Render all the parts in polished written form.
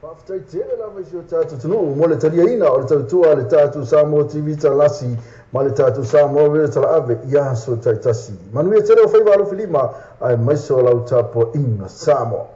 Faafetai tele lava i si o tatou atunuu mo le taliaina o le tautua a le tatou Samoa TV Talasi ma le tatou Samoa Radio Talaave i aso taitasi. Manuia tele o faiva alofilima aemaise o lau tapuaiga Samoa.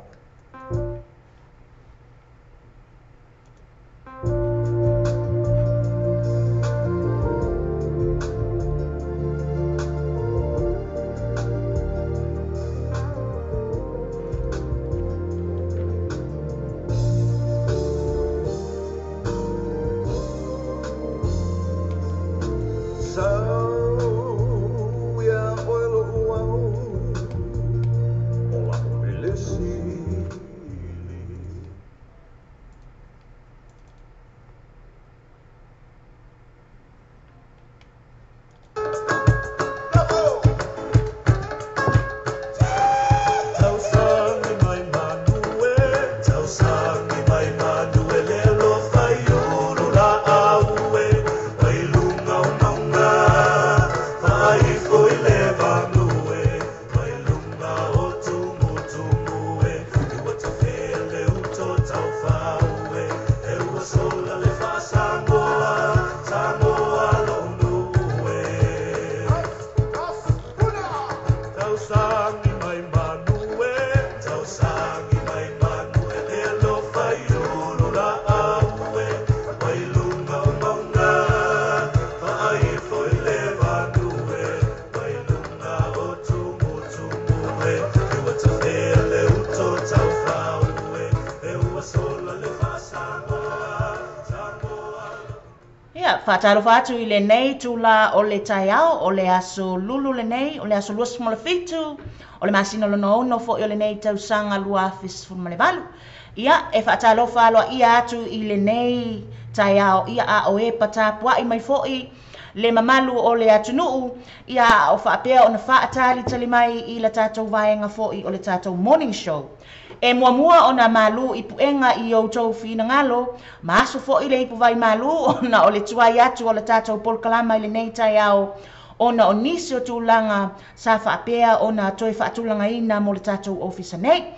Ia, faatalofa atu i lenei itulā o le taeao, o le aso Lulu lenei, o le aso 27 o le masina lona ono foi o lenei tausaga 2018. Ia, e faatalofa aloaia atu i lenei taeao, ia a o e patapuai mai foi le mamalu o le atunuu, ia a o faapea ona faatalitali mai i la tatou vaega foi o le tatou morning show. E muamua ona malu i puega i outou finagalo, ma aso foi le ipuvai malu ona o le tuai atu o le tatou polokalama i lenei taeao, ona o nisi o tulaga sa faapea ona toe faatulagaina mo le tatou ofisa nei.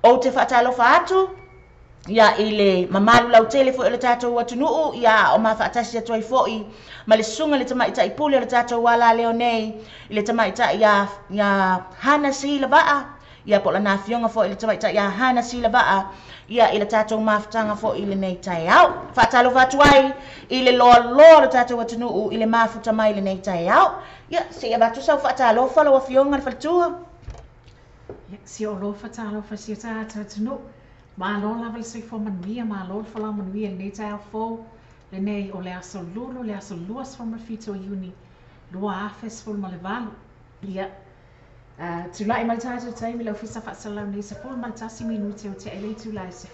Ou te faatalofa atu ia i le mamalu lautele foi o le tatou atunuu, ia o mafaatasi atu ai foi ma le susuga i le tamaitai pule o le tatou alaleo nei, i le tamaitai ia Hana Silavaa, ia po o lana afioga foi i le tamaitai ia Hana Silavaa, ia i le tatou mafutaga foi i lenei taeao. Faatalofa atu ai i le loaloa o le tatou atunuu i le mafuta mai i lenei taeao. Ia, se i avatu sau faatalofa lau afioga i le faletua. Ia, si o loa faatalofa si o tatou atunuu. Malo lava le soifua manuia, malo le folau manuia i lenei taeao fou, lenei o le aso Lulu, le aso 27 o Iuni 2018. Ia, tulai mai le tatou taimi le Ofisa Faasalalau nei 11 minute o tea i le itula e 10.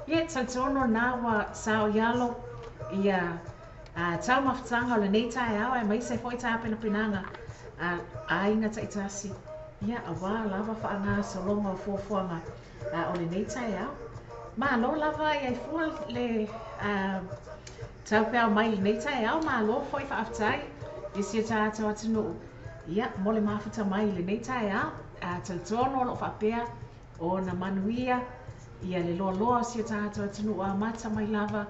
Ia, e talitonu o lena ua sao i alo ia taumafataga o lenei taeao aemaise foi tapenapenaga a aiga taitasi, ia, aua lava faagasologa o fuafuaga o lenei taeao. Malo lava i ai fua le taupeao mai i lenei taeao, malo foi faafetai i si o tatou atunuu, ia, mo le mafuta mai i lenei taeao. Talitonu o lo o faapea ona manuia ia le loaloa o si o tatou atunuu amata mai lava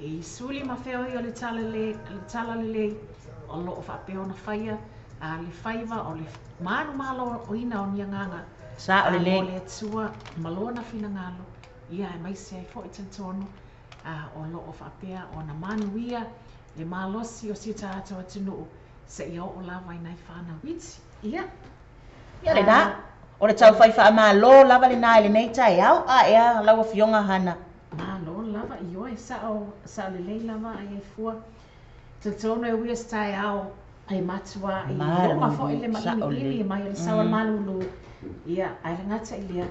i suli ma feoi o le talalelei o lo o faapea ona faia le faiva o le manumaloina o ni agaga Sao lelei. mo le Atua ma lona finagalo, ia aemaise ai foi talitonu o lo o faapea ona manuia le malosi o si o tatou atunuu seia oo lava i nai fanau iti. Ia. Ia lena, o le taufai faamalo lava lena i lenei taeao, a ea lau afioga Hana. Malo lava i oe, sao, sao lelei lava ai ai fua. Talitonu e uia se taeao e matua i loma foi le maʻimiʻimi mai o le sao o le malulu. Ia, ae le gata i lea,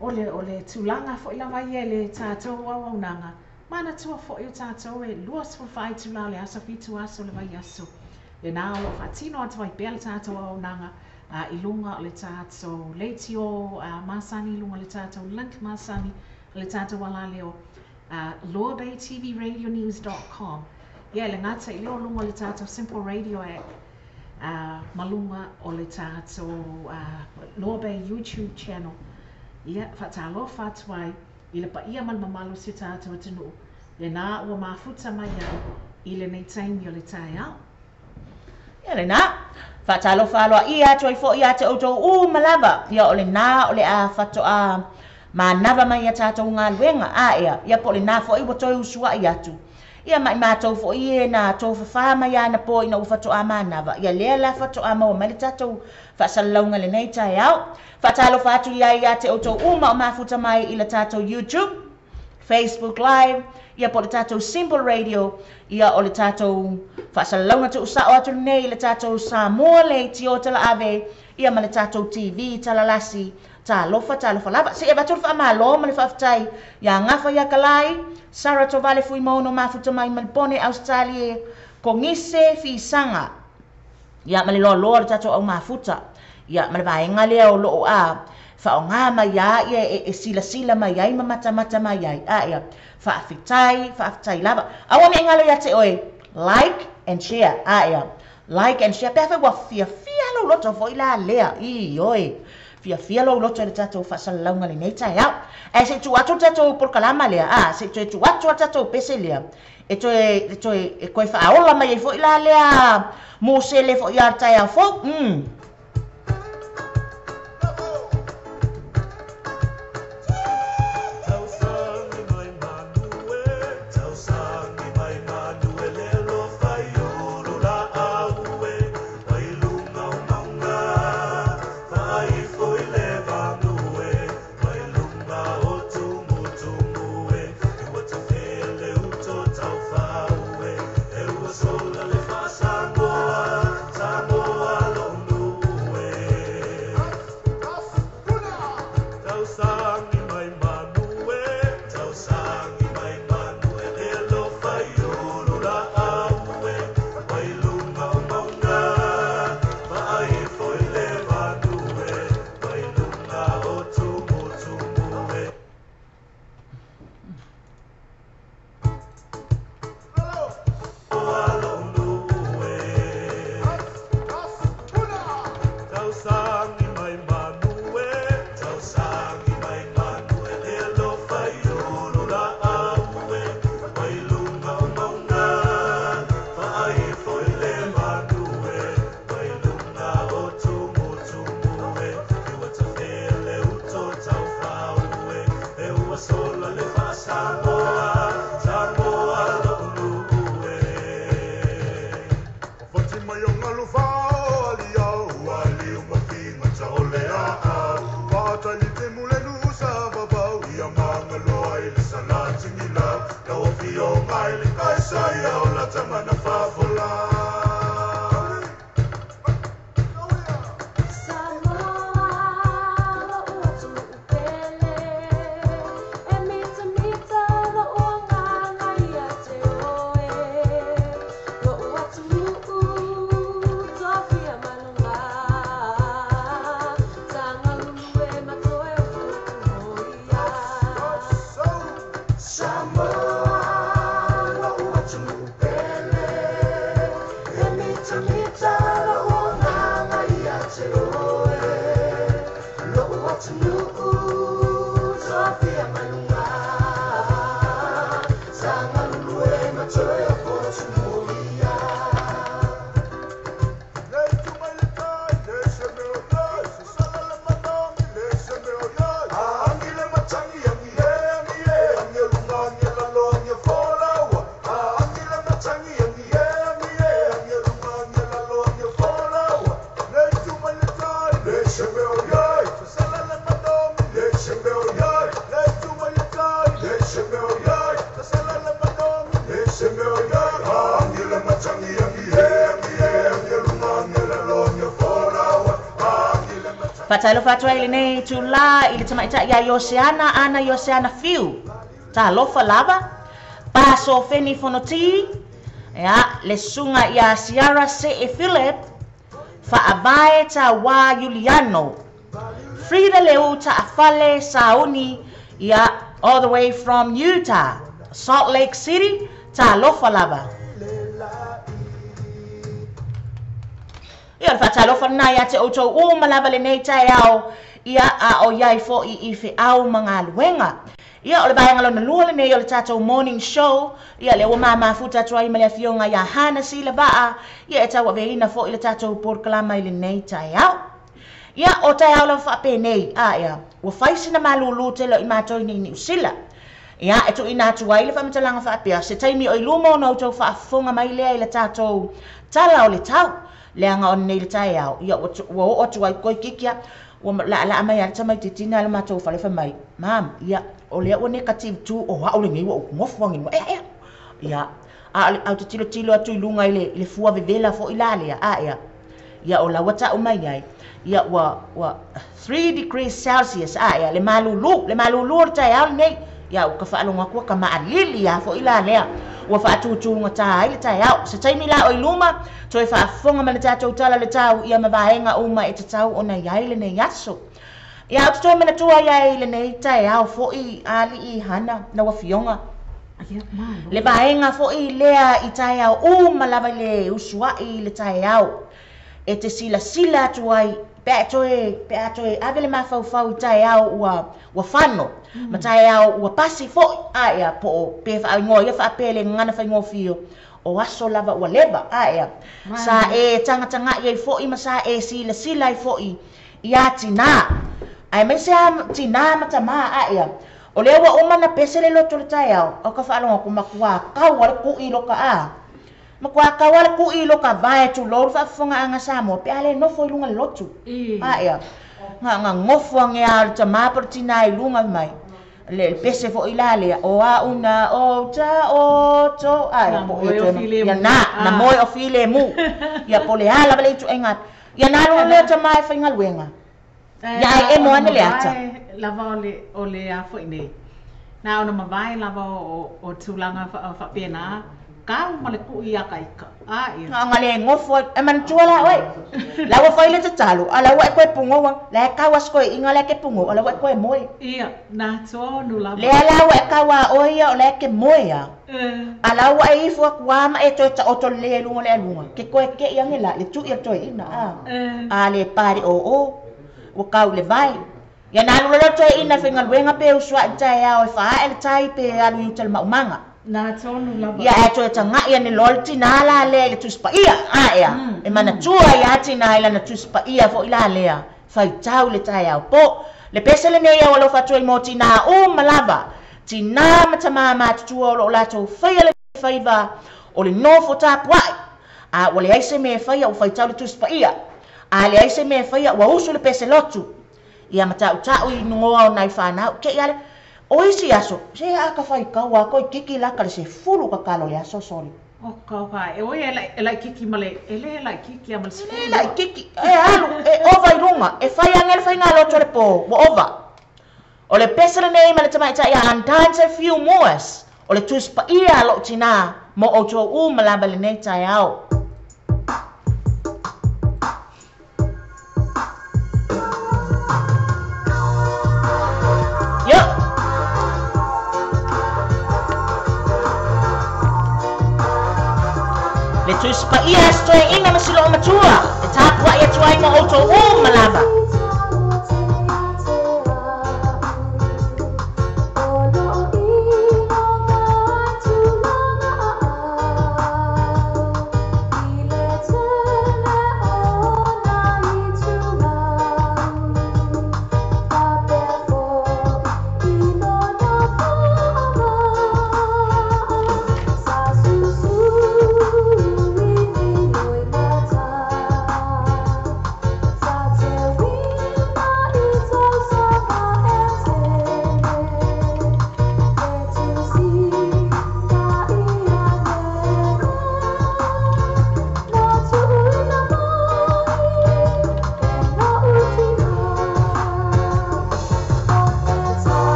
o le tulaga foi lava ia i le tatou auaunaga, manatua foi o tatou e 24 itula o le aso, 7 aso o le vaiaso. Lena o lo o faatino atu ai pea le tatou auaunaga i luga o le tatou leitio masani, i luga o le tatou link masani, o le tatou alaleo, loabaytvradionews.com. Ia, e le gata i lea o luga o le tatou Simple Radio app, ma luga o le tatou Loa Bay YouTube channel. Ia, faatalofa atu ai I le paia ma le mamalu o si o tatou atunuu, lena ua mafuta mai ai i lenei taimi o le taeao. Ia lena, faatalofa aloaia atu ai foi ia te outou uma lava, ia o lena o le a faatoa manava mai ia tatou galuega, a ea, ia po o lena foi ua toe usuai atu. Ia ma i matou foi e na tofafa mai anapo ina ua faatoa manava, ia lea la faatoa maua mai le tatou faasalalauga i lenei taeao. Faatalofa atu ai ia te outou uma o mafuta mai i le tatou YouTube, Facebook Live, ia po o le tatou Simple Radio, ia o le tatou faasalalauga tuusao atu lenei i le tatou Samoa Leitio Talaave, ia ma le tatou TV Talalasi. Talofa, talofa lava. Se i avatu le faamalo ma le faafetai ia Gafa ia Kalai, Sara Tovale Fuimaono mafuta mai Melbourne, Australia, Kogise Fisaga, ia ma le loaloa o le tatou au mafuta, ia ma le vaega lea o loo a faaaoga mai a ia e silasila mai ai ma matamata mai ai. A ia, faafetai, faafetai lava. Aua ne i galo ia te oe, like and share. A ia, like and share. Pe afai ua fiafia lou loto foi la lea, ioe, fiafia lou loto i le tatou faasalalauga lenei taeao. Ae se i tuu atu le tatou polokalama lea, a, se i toe tuu atu a tatou pese lea, e toe, e toe, e toe faaola mai ai foi la lea mosele foi a le taeao fou. Faatalofa atu ai lenei itulā i le tamaitai ia Ioseana Ana Ioseana Fiu. Talofa lava. Paso Feni Fonoti. Ia, le susuga ia Ciara Se'e Philip. Faavae Tauā Iuliano. Frida Leu Taafale Sauni. Ia, all the way from Utah, Salt Lake City. Talofa lava. Ia, o le faatalofa lena ia te outou uma lava lenei taeao, ia a o iai foi i feau ma galuega. Ia, o le vaega lona lua lenei o le tatou morning show, ia lea ua mamafuta atu ai ma le afioga ia Hana Silevaa, ia e tauaveina foi le tatou polokalama i lenei taeao. Ia, o taeao lava faapenei, a ia, ua fai sina malūlū tele o i matou i nei Niu Sila. Ia, e tuuina atu ai le faamatalaga faapea, se taimi o i luma ona outou faafofoga mai lea i le tatou tala o le tau, leaga o nei le taeao, ia ua oo atu ai koe kiki a, ua laalaa mai lava le tamaitiiti lena i le matou fale fai mai, Mam, ia, o lea ua negative 2 o au lenei ua ou gofo agi luga, ea, ea. Ia, a o le, ae ou te tilotilo atu i luga i le fua vevela foi la lea, a ea, ia o la ua tau mai ai, ia ua 3 degrees Celsius, a ea, le malūlū, le malūlū o le taeao lenei, ia ua ka faalogo atu ua ka maalili lava foi la lea, ua faatutūgatā ai le taeao. Se taimi la o i luma, toe faafofoga ma le tatou tala o le tau, ia ma vaega uma e tatau ona i ai lenei aso. Ia, ou te toe manatua ai i lenei taeao foi, alii Hana, lau afioga, Ia, malo. le vaega foi lea i taeao uma lava i le usuai i le taeao, e te silasila atu ai, pe a toe, pe a toe ave le mafaufau i taeao ua fano, ma taeao ua pasi foi, a ea, po o pe faaigoa ia faapea le gagana faigofie, o aso lava ua leva, a ea, sa e tagatagai ai foi ma sa e silasila ai foi ia tinā, aemaise lava tinā ma tamā, a ea, o lea ua uma ona pese le loto o le taeao, o ka faalogo atu matua kau a le ku'i i loka a. Matua kau a le ku'i i loka vae tulou le faafofogaaga Samoa, pe a le nofo i luga le lotu. A ea, ga gofo age a o le tamā po o le tinā i luga mai. Le pese foi la lea, o au na o ta o to, a ea, Na po moe ia o toe filemu. Ia na moe o filemu. Ia po o le a lava le ituaiga. Ia na alu lea tamā e faigaluega. Ia ai Na e mo ona ane le ata. mavae lava o le a foi nei. Na ona mavae lava o tulaga faapena, kau ma le ku'i ia ka ika. A ia. Nga le gofo e manatua la oe. La ua fai le tatalo, a la ua e koe pugoa, la e kau a se toeaiga la e ke pugoa, la ua e koe moe. Ia, na tonu lava. Lea la ua e kau a oe ia o la e ke moe a. A la ua e ifo atu a ma e toe taoto lelei ai luga o le aluga. Ke koe ke'i age la, le tu'i a le toeaina a. A le pa le oo, ua kau i le vae. Ia na alu loa le toeaina e faigaluega pe usuai i le taeao e faaee le tai pe alu i uta i le maumaga. Na tonu lava. Ia e toe taga'i ane loa le tinā la lea i le Tusi Paia, a ea, e manatua ia tinā i lana Tusi Paia foi la lea, faitau i le taeao po. Le pese lenei e alofa atu ai mo tinā uma lava, tinā ma tamā matutua o loo latou faia le faiva o le nofo tapuai. A ua leai se mea e faia ua faitau le Tusi Paia. A leai se mea e faia ua usu le pese lotu. Ia ma ta'uta'u i nugoa o nai fanau, ke'i ale. O isi aso, se a ka faitau a koe kiki laka le 10 ka kalo le aso soli. O ka ka e oi e laitiiti ma le e le laitiiti a ma le E 10. laitiiti, e alu, e ova i luga, e fai age le faigalotu a le pō, ua ova. O le pese lenei ma le tamaitai a Andante Fiu Moes, o le Tusi Paia a lou tinā, mo outou uma lava i lenei taeao. Ia. Le Tusi Paia a se toeaina ma si loomatua, e tapuai atu ai mo outou uma lava.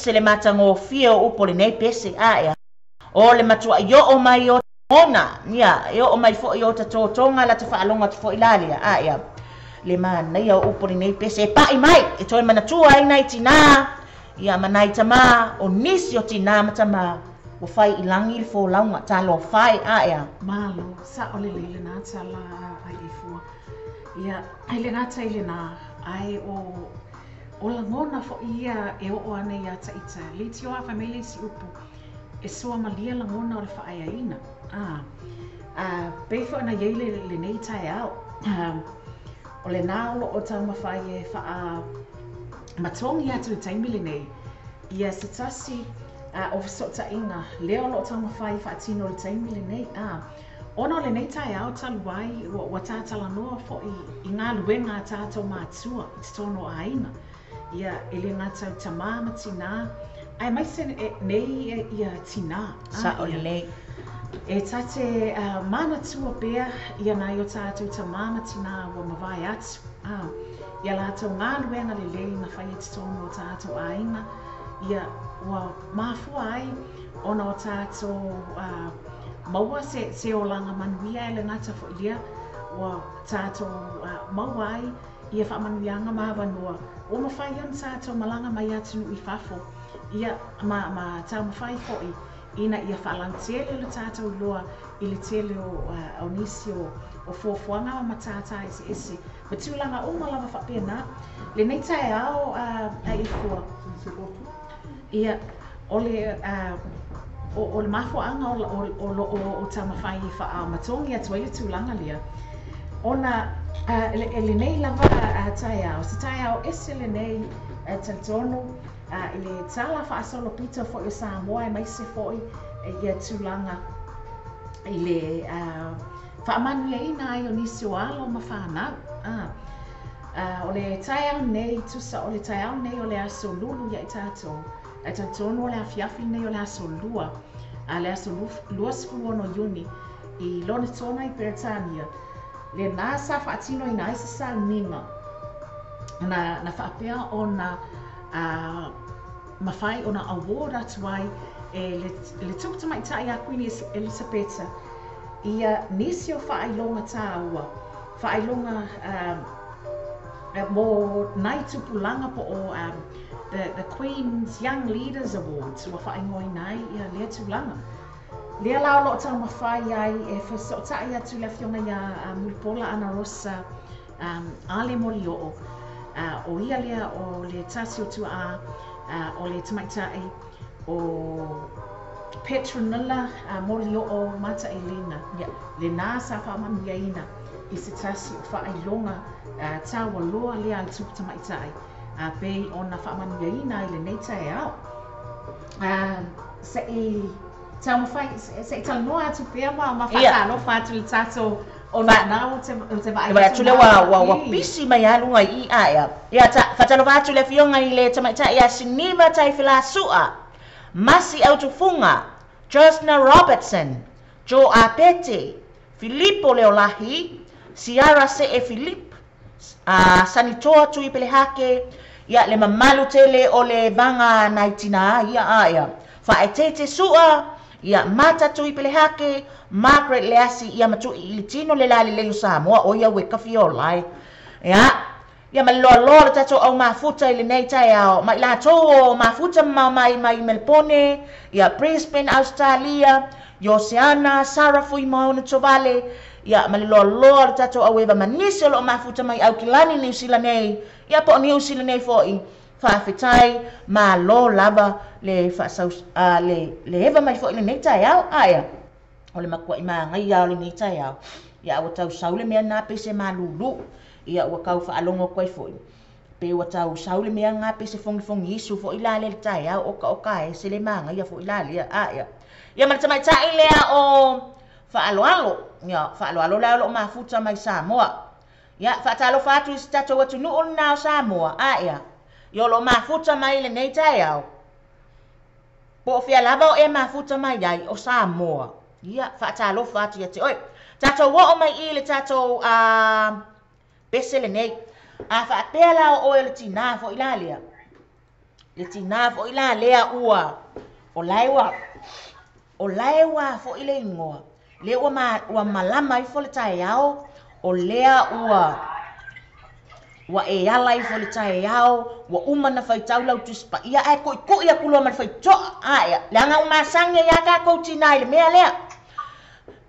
Ese le matagofie o upu o lenei pese ae o le matua'i oo mai o ona ia e oo mai fo'i o tatotoga lata faalogo atu fo'i la lea ae le manaia o upu o lenei pese e pa'i mai e toe manatua ai nai tinā ia ma nai tamā o nisi o tinā ma tamā ua fai i lagi le folauga talofa e ae a. Malo, sa'o lelei lenā tala a Iefua. Ia, i lenā tai lenā, ae o o lagona fo'i ia e oo ana iā taʻita, leitioa fai mai le isi upu, e suamalie lagona o le faaeaina. A, a pei foi ona i ai le, lenei taeao, a, o lenā o loo taumafai e faamatogi atu i le taimi lenei, ia se tasi a, o fesootaiga lea o loo taumafai e faatino i le taimi lenei. A, ona o lenei taeao talu ai, ua, ua tatalanoa foi i galuega a tatou matua i totonu o aiga. Ia, e le gata i tamā ma tinā, aemaise nei ia tinā. Sa'o lelei. E ta te manatua pea ia nai o tatou tamā ma tinā ua mavae atu, ia latou galuega lelei na faia i totonu o tatou aiga, ia ua mafua ai ona o tatou maua se, se olaga manuia e le gata foi lea, ua tatou maua ai ia faamanuiaga ma avanoa ua mafai ona tatou malaga mai atunuu i fafo, ia, ma, ma taumafai foi ina ia faalautele lo tatou iloa i le tele o, o nisi o, o fuafuaga ma matātā eseese ma tulaga uma lava faapena. Lenei taeao a Ifua, ia, o le, o, o le mafuaaga o, o, o loo o taumafai e faamatogi atu ai le tulaga lea, ona e lenei lava taeao, se taeao ese lenei, talitonu i le tala faasolopito foi o Samoa aemaise foi ia tulaga i le faamanuiaina ai o nisi o alo ma fanau. O le taeao nei, tusa o le taeao nei o le aso Lulu ia i tatou, ae talitonu o le afiafi lenei o le aso Lua, a le aso 26 Iuni i Lonetona i Peretania, lenā sa faatinoina ai se sauniga na, na faapea ona mafai ona award atu ai e le, le tupu tamaitai a Kuini Elisapeta ia nisi o faailoga tāua, faailoga mo nai tupulaga po o the, the Queen's Young Leaders Awards ua faaigoaina ai ia lea tulaga. Lea la o loo taumafai ai e fesootai atu le afioga iā Mulipola Anarosa Ale Molioo, o ia lea o le tasi o tuaa o le tamaitai o Petronilla Molioo Mataelina, lenā sa faamanuiaina i se tasi o faailoga taualoa lea a le tupu tamaitai pei ona faamanuiaina ai lenei taeao. Se'i taumafai, se'i talanoa atu pea ma, ma faatalofa atu i le tatou ona na o te, o te vaai atu lea ua, ua, ua pisi mai lava luga i i ae. Ia, ta, faatalofa atu le afioga i le tamaitai ia Siniva Taifilasu'a, Masi Autufuga, Josna Robertson, Joe Apete, Filipo Leolahi, Ciara Se'e Philip, Sanitoa Tui Pelehake, ia le mamalu tele o le vaga nai tinā ia ae Faaeteete Su'a, ia Mata Tui Pelehake, Margaret Leasi, ia ma Tu'i i le tino le lalelei o Samoa, o ia ua kafia o lae. Ia, ia ma le loaloa o le tatou au mafuta i lenei taeao, ma i latou o mafuta mamao mai mai Melpone, ia Brisbane, Australia, Ioseana, Sarah Fuimaono Tovale, ia ma le loaloa o le tatou au eva ma nisi o loo mafuta mai Aukilani, Niu Sila nei, ia po o Niu Sila nei fo'i, faafetai, malo lava le faasau, le, le eva mai fo'i lenei taeao. Ae, o le matua'i magaia o lenei taeao, ia ua tau sau le mea lena pei se malūlū, ia ua tau faalogo atu ai foi, pe ua tau sau le mea lena pei se fogifogi isu foi la lea i le taeao, oka oka e se le magaia foi la lea. Ae, ia ma le tamaitai lea o Faaaloalo, ia faaaloalo la o loo mafuta mai Samoa. Ia faatalofa atu i si tatou atunuu lenā o Samoa, ae, ia o loo mafuta mai lenei taeao. Po o fea lava o e mafuta mai ai o Samoa. Ia faatalofa atu ia te oe. Tatou oo mai i le tatou pese lenei. A faapea la o oe o le tinā foi la lea. Le tinā foi la lea ua o la e ua o la e ua foi le igoa lea ua ma ua malama ifo le taeao o lea ua ua e ala ifo i le taeao ua uma ona faitau lau Tusi Paia ae tuitui atu loa ma le faitoa ae leaga ua masani ai lava tatou tinā i le mea lea.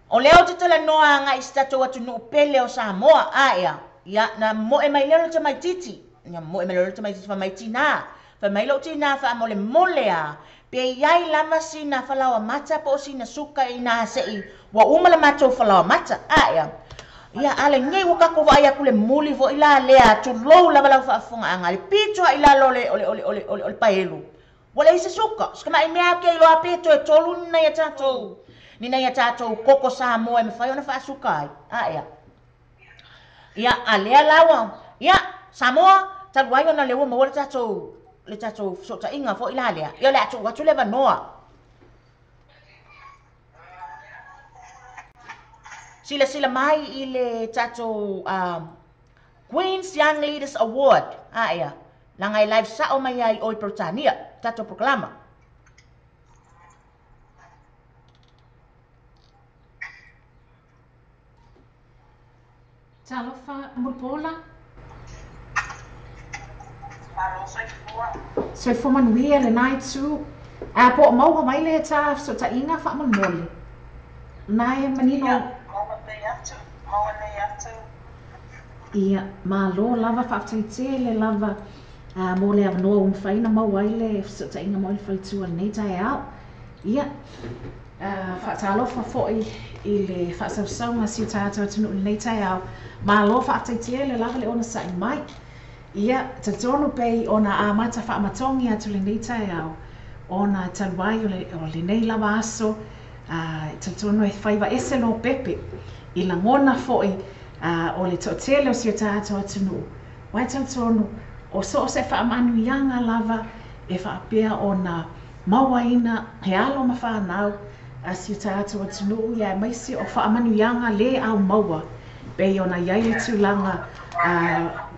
O lea ou te talanoa agai i si tatou atunuu pele o Samoa ae ia na moe mai lea o le tamaititi na moe mai lea o le tamaititi fai mai tinā fai mai lou tinā faamolemole a pe i ai lava sina falaoa mata po o sina suka inā se i ua uma le matou falaoa mata ae ia a lenei ua tatou vaai atu le muli foi la lea tulou lava lau faafofogaaga le pito lava i lalo o le o le o le o le o le paelu Ua leai se suka, o si tamai mea ke iloa pe toe tolu ni nai a tatou, ni nai a tatou koko Samoa e mafai ona faasuka ai. A ea. Ia, a lea la ua, ia, Samoa, talu ai ona lea ua maua le tatou, le tatou fesootaiga foi la lea, ia o le a tuu atu le avanoa. Silasila mai i le tatou Queen's Young Leaders Award, a ea, leaga e live sao mai ai o i Peretania, tatou polokalama. Talofa Mulipola. Malo soifua. Soifua manuia lena itu. A po o maua mai le ta fesootaiga faamolemole. Na e manino. Ia, maua nei atu, maua nei atu. Ia, malo lava, faafetai tele lava mo le avanoa ua mafai ona maua ai le fesootaiga mo le faletua i lenei taeao. Ia, faatalofa foi i le faasausauga a si o tatou atunuu i lenei taeao. Malo faafetai tele lava le onosai mai. Ia, talitonu pei ona amata faamatogi atu lenei taeao ona talu ai o lenei lava aso, e talitonu e faiva ese lopepe i lagona foi o le toatele o si o tatou atunuu. Aua e talitonu o so o se faamanuiaga lava e faapea ona mauaina he alo ma fanau a si o tatou atunuu ia aemaise o faamanuiaga lē aumaua pei ona i ai le tulaga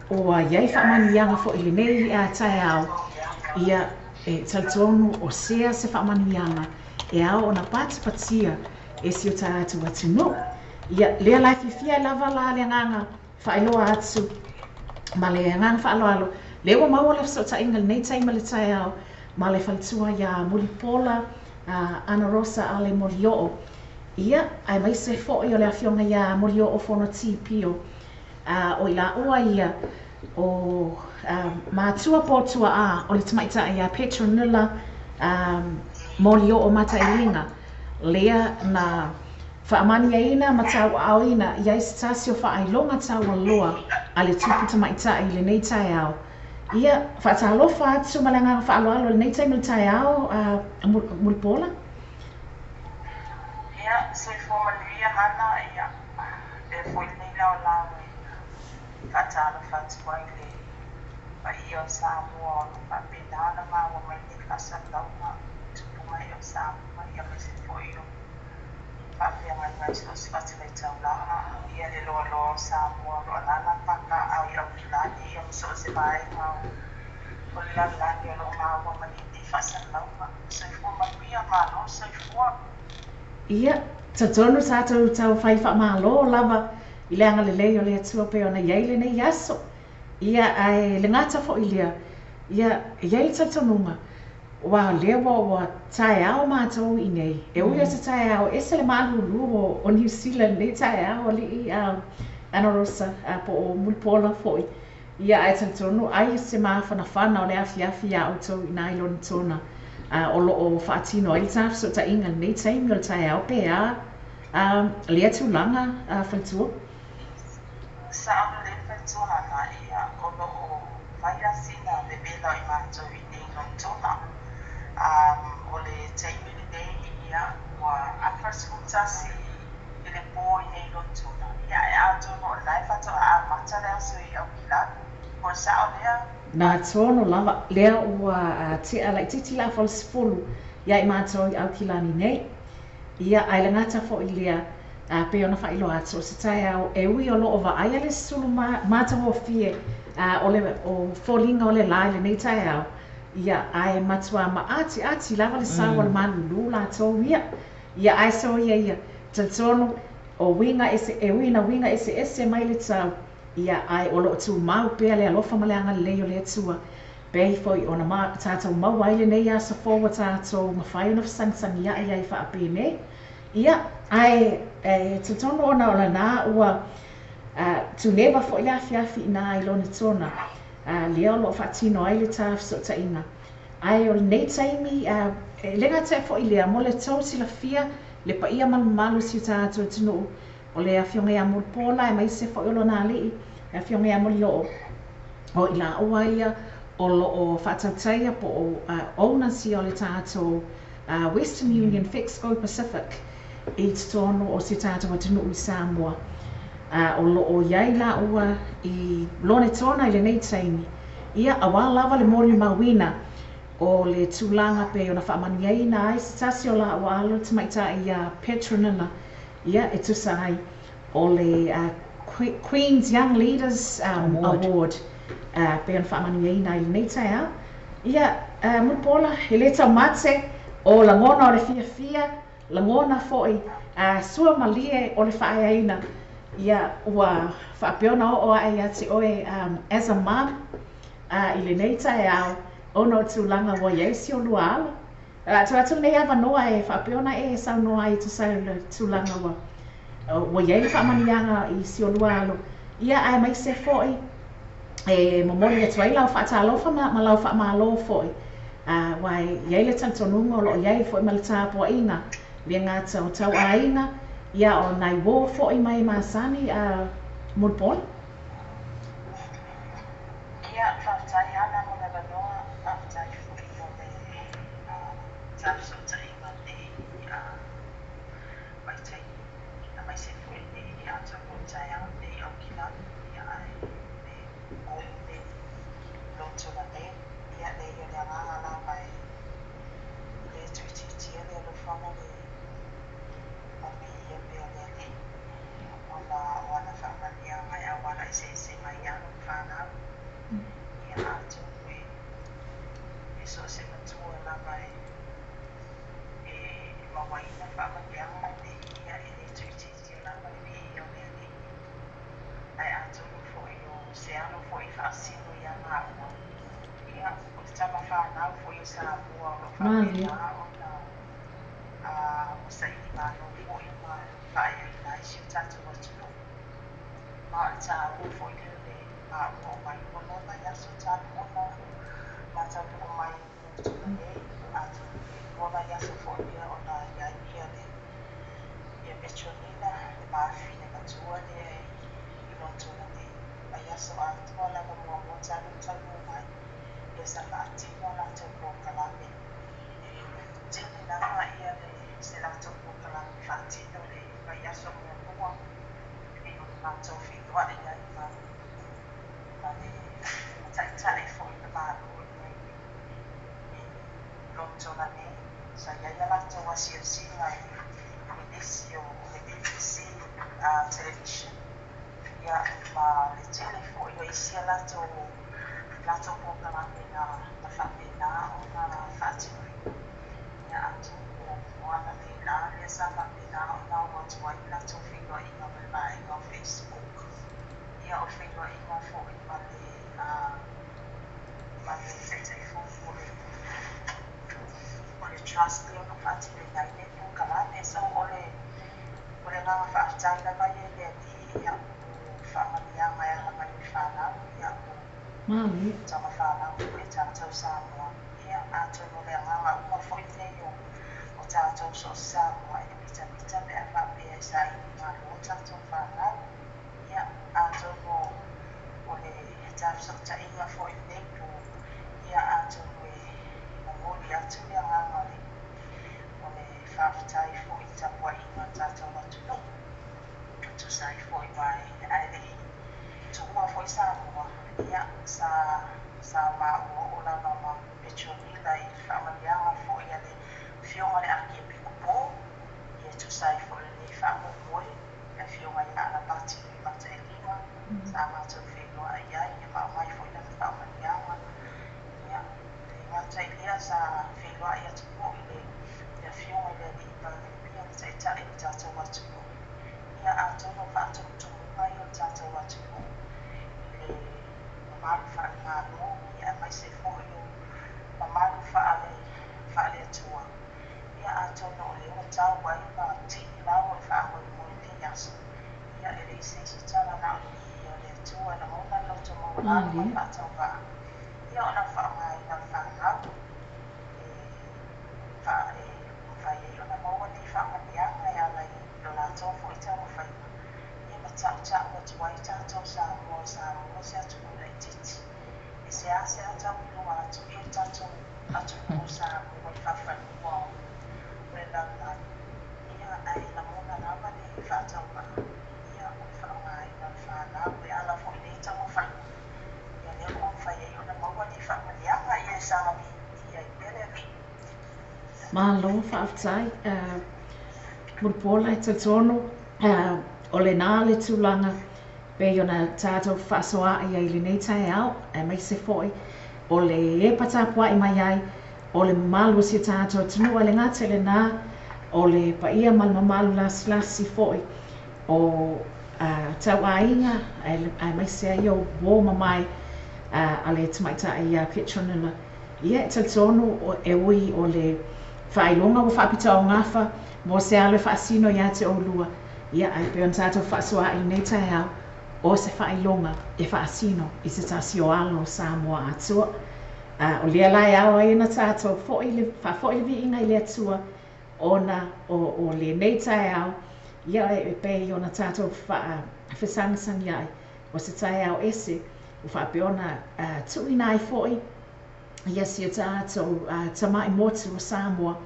ua i ai faamanuiaga foi i lenei taeao. Ia e talitonu o sea se faamanuiaga e ao ona patipatia e si o tatou atunuu. Ia lea la e fiafia ai lava la le agaga faailoa atu ma le agaga faaaloalo lea ua maua le fesootaiga i lenei taimi o le taeao ma le faletua iā Mulipola Ana Rosa Ale Molioo. Ia, aemaise foi o le afioga iā Molioo Fonoti Pio, o i laua ia o matua po o tua'a o le tamaitai iā Petronilla Molioo Matailiga, lea na faamaniaina ma tauaaoina i ai se tasi o faailoga taualoa a le tupu tamaitai i lenei taeao. Ia, faatalofa atu ma le agaga faaaloalo i lenei taimi o le taeao, Mulipola. Ia, soifua manuia Hana, ia, lea foi lenei laolao e faatalofa atu ai i le paia o Samoa o lo o faapena ona maua mai nei faasalalauga i tupu mai o Samoa, ia aemaise foi o faafeagaiga i so o se fatafaitaulaga, ia le loaloa o Samoa o lo o alaala papaaao i Aukilani, ia ma so o se vaega o le lalolagi o lo o maua mai ai nei faasalalauga. Soifua manuia, malo soifua. Ia, talitonu tatou tau fai faamalo lava i le agalelei o le Atua pei ona i ai lenei aso. Ia, ae le gata foi lea, ia, e i ai le talitonuga, Aua o lea ua ua taeao matou i inei. E ui o se taeao ese le malūlū o Niu Sila i lenei taeao, alii Ana Rosa, po o Mulipola foi. Ia, ae talitonu ai se mafanafana o le afiafi iā ʻoutou inā i Lonitona o lo o faatino ai le ta fesootaiga i lenei taimi o le taeao pe a lea tulaga, faletua. Sao lelei faletua Hana, ia, o lo o fai lava sina vevela o i matou i inei i Lonitona. O le taimi lenei, ia, ua afa le 11 i le po i inei i Lonitona, ia, ae atonu o lena e faatoa amata le aso i Aukilani. Po o le sao lea? Na tonu lava lea ua tea laitiiti le afa o le 10 iā i matou i Aukilani nei. Ia, ae le gata foi lea, a pei ona faailoa atu, o se taeao e ui o lo o vaaia le sulu matagofie o le o foliga o le la i lenei taeao, Ia, ae matuā maatiati lava le sau a le malūlū latou ia. Ia, ae soia ia, talitonu, o uiga ese, e ui ina uiga eseese mai le tau, ia, ae o lo o tumau pea le alofa ma le agalelei o le Atua. Pei foi ona ma, tatou maua ai lenei aso fou ua tatou mafai ona fesagisagia'i ai faapenei. Ia, ae, e talitonu ona o lena ua, tuneva foi le afiafi i ina i Lonetona, lea o lo o faatino ai le ta fesootaiga. Ae o lenei taimi, e le gata foi i lea, mo le tou silafia, le paia ma le mamalu o si o tatou atunuu, o le Afioga ia Mulipola aemaise foi o lona alii, le Afioga ia Molioo, o i laua ia o lo o faatautaia po o owners ia o le tatou Western Union Fexco Pacific i totonu o si o tatou atunuu i Samoa. O lo o i ai laua i Lonetona i lenei taimi, ia, aua lava le molimauina o le tulaga pei ona faamanuiaina ai se tasi o laua alo le tamaitai iā Petronilla, ia, e tusa ai o le Queen's Young Leaders Award pei ona faamanuiaina ai i lenei taeao. Ia, Mulipola, e le taumate o lagona o le fiafia, lagona foi sua malie o le faaeaina, ia, ua faapea ona oo ae ia te oe as a mom i lenei taeao ona o tulaga ua i ai si olua alo. O le a tuu atu lenei avanoa e faapea ona e saunoa ai e tusa ai o le tulaga ua ua i ai le faamanuiaga i si olua alo, ia aemaise foi e momoli atu ai lau faatalofa ma, ma lau faamalo foi, aua e i ai le talitonuga o lo o i ai foi ma le tapuaiga le gata o tauaiga, ia o nai uō foi mai masani a Mulipola. Ia, faafetai Hana mo le avanoa, faafetai foi mo le fesootaiga i lenei vaitaimi, aemaise foi lenei atoa po o le taeao lenei Aukilani, ia ae le po lenei Lonetona nei. Ia, leai o le agaga lava e le tuuitiitia le alofa ma le viia pea o le Alii ona o ana faamanuiaga e auala eseese mai alo ma fanau. Ia atonu e so o se matua lava e mauaina faamanuiaga lenei, ia e le tuuitiitia lava le viia o le Alii. Ae atonu foi o se alo foi e faasino ia maua, ia o le tama fanau foi o Samoa o lo o Malie. faapena ona ua saili malo foi ma faaeaina ai si o tatou atunuu. Ma o le taua foi lea o le maua o mai ua lava i aso talu ona ma taunuu mai i Lonetona nei, atonu e lua vaiaso foi lea ona i ai ia le ia Petronila, le mafine matua lea i Lonetona nei. Vaiaso atoa lava muamua talu ona taunuu mai, ia sa faatino a latou polokalame. Tele lava ia le se latou polokalame faatino le vaiaso muamua pei ona matou feiloai ai ma ma le taitai foi o le Malo i i Lonetona nei. Sa i ai a latou asiasiga i i nisi o le BBC television, ia ma le tele foi o isi a latou latou polokalame na na faapena ona faatinoina. Ia atonu o analeila lea sa faapena ona oo atu ai le latou feiloaiga ma le vaega o Facebook, ia o le feiloaiga foi ma le ma le Taitaifono o le o le trust lea o lo o faatinoina ai nei polokalame. So o le o le agaga faafetai lava ia i le Alii, ia o faamanuiaga e ala mai i le fanau, ia o Malie. tama fanau foi a tatou Samoa. Ia atonu o le agaga uma foi lenei o o tatou so o se Samoa e mitamita pe a faapea e saili malo tatou fanau. Ia atonu o le tafesootaiga foi lenei po, ia atonu e momoli atu le agaga o le o le faafetai foi i le tapuaiga a le tatou atunuu e tusa ai foi ma ae le i tuua foi Samoa, ia sa sa maua oo lava ma Petronila i le faamanuiaga foi a le Afioga i le Akiepikopo, ia e tusa ai foi o lenei faamoemoe, le Afioga ia Alapati Mataelima, sa matou feiloai ai ma aumai foi lana faamanuiaga. Ia, le gata Atonu o lea ua tau ai ma tigilau o le faamoemoe i lenei aso, ia, e leai se isi tala na o le viia o le Atua e lagona le loto maualalo ma le faatauvaa, ia ona o le faaaogaina o le fanau e e mafai ai ona maua nei faamanuiaga e ala i lo latou foi taumafaiga, ia ma tautau atu ai tatou Samoa, o Samoa se atunuu laitiiti e seasea tauiloa atu i le tatou atunuu o Samoa i faafanua o le lalolagi, ia, ae lagona lava le faatauvaa, ia, o le faaaogaina o le fanau e ala foi i nei taumafaiga, ia, lea ua mafai ai ona maua nei faamanuiaga, ia, e saga viia ai pea le Alii. Malo faafetai Mulipola, e talitonu o lena le tulaga pei ona tatou fefaasoaai ai i lenei taeao, aemaise foi o le epa tapuai mai ai o le mamalu o si o tatou atunuu, ae le gata i lena, o le paia ma le mamalu lasilasi foi o tauaiga, aemaise ai o uo mamae a le tamaitai ia Petronella. Ia, e talitonu e ui o le faailoga ua faapitoaugafa mo se alo e faasino ia te oulua, ia, ae pei ona tatou fefaasoaai i lenei taeao, o se faailoga e faasino i se tasi o alo o Samoa atoa. O lea la e ao ai ona tatou foi le, faafoi le viiga i le Atua ona o lenei taeao, ia, e pei ona tatou faafesagisagi ai, o se taeao ese ua faapea ona tuuina ai foi ia si o tatou tamai motu o Samoa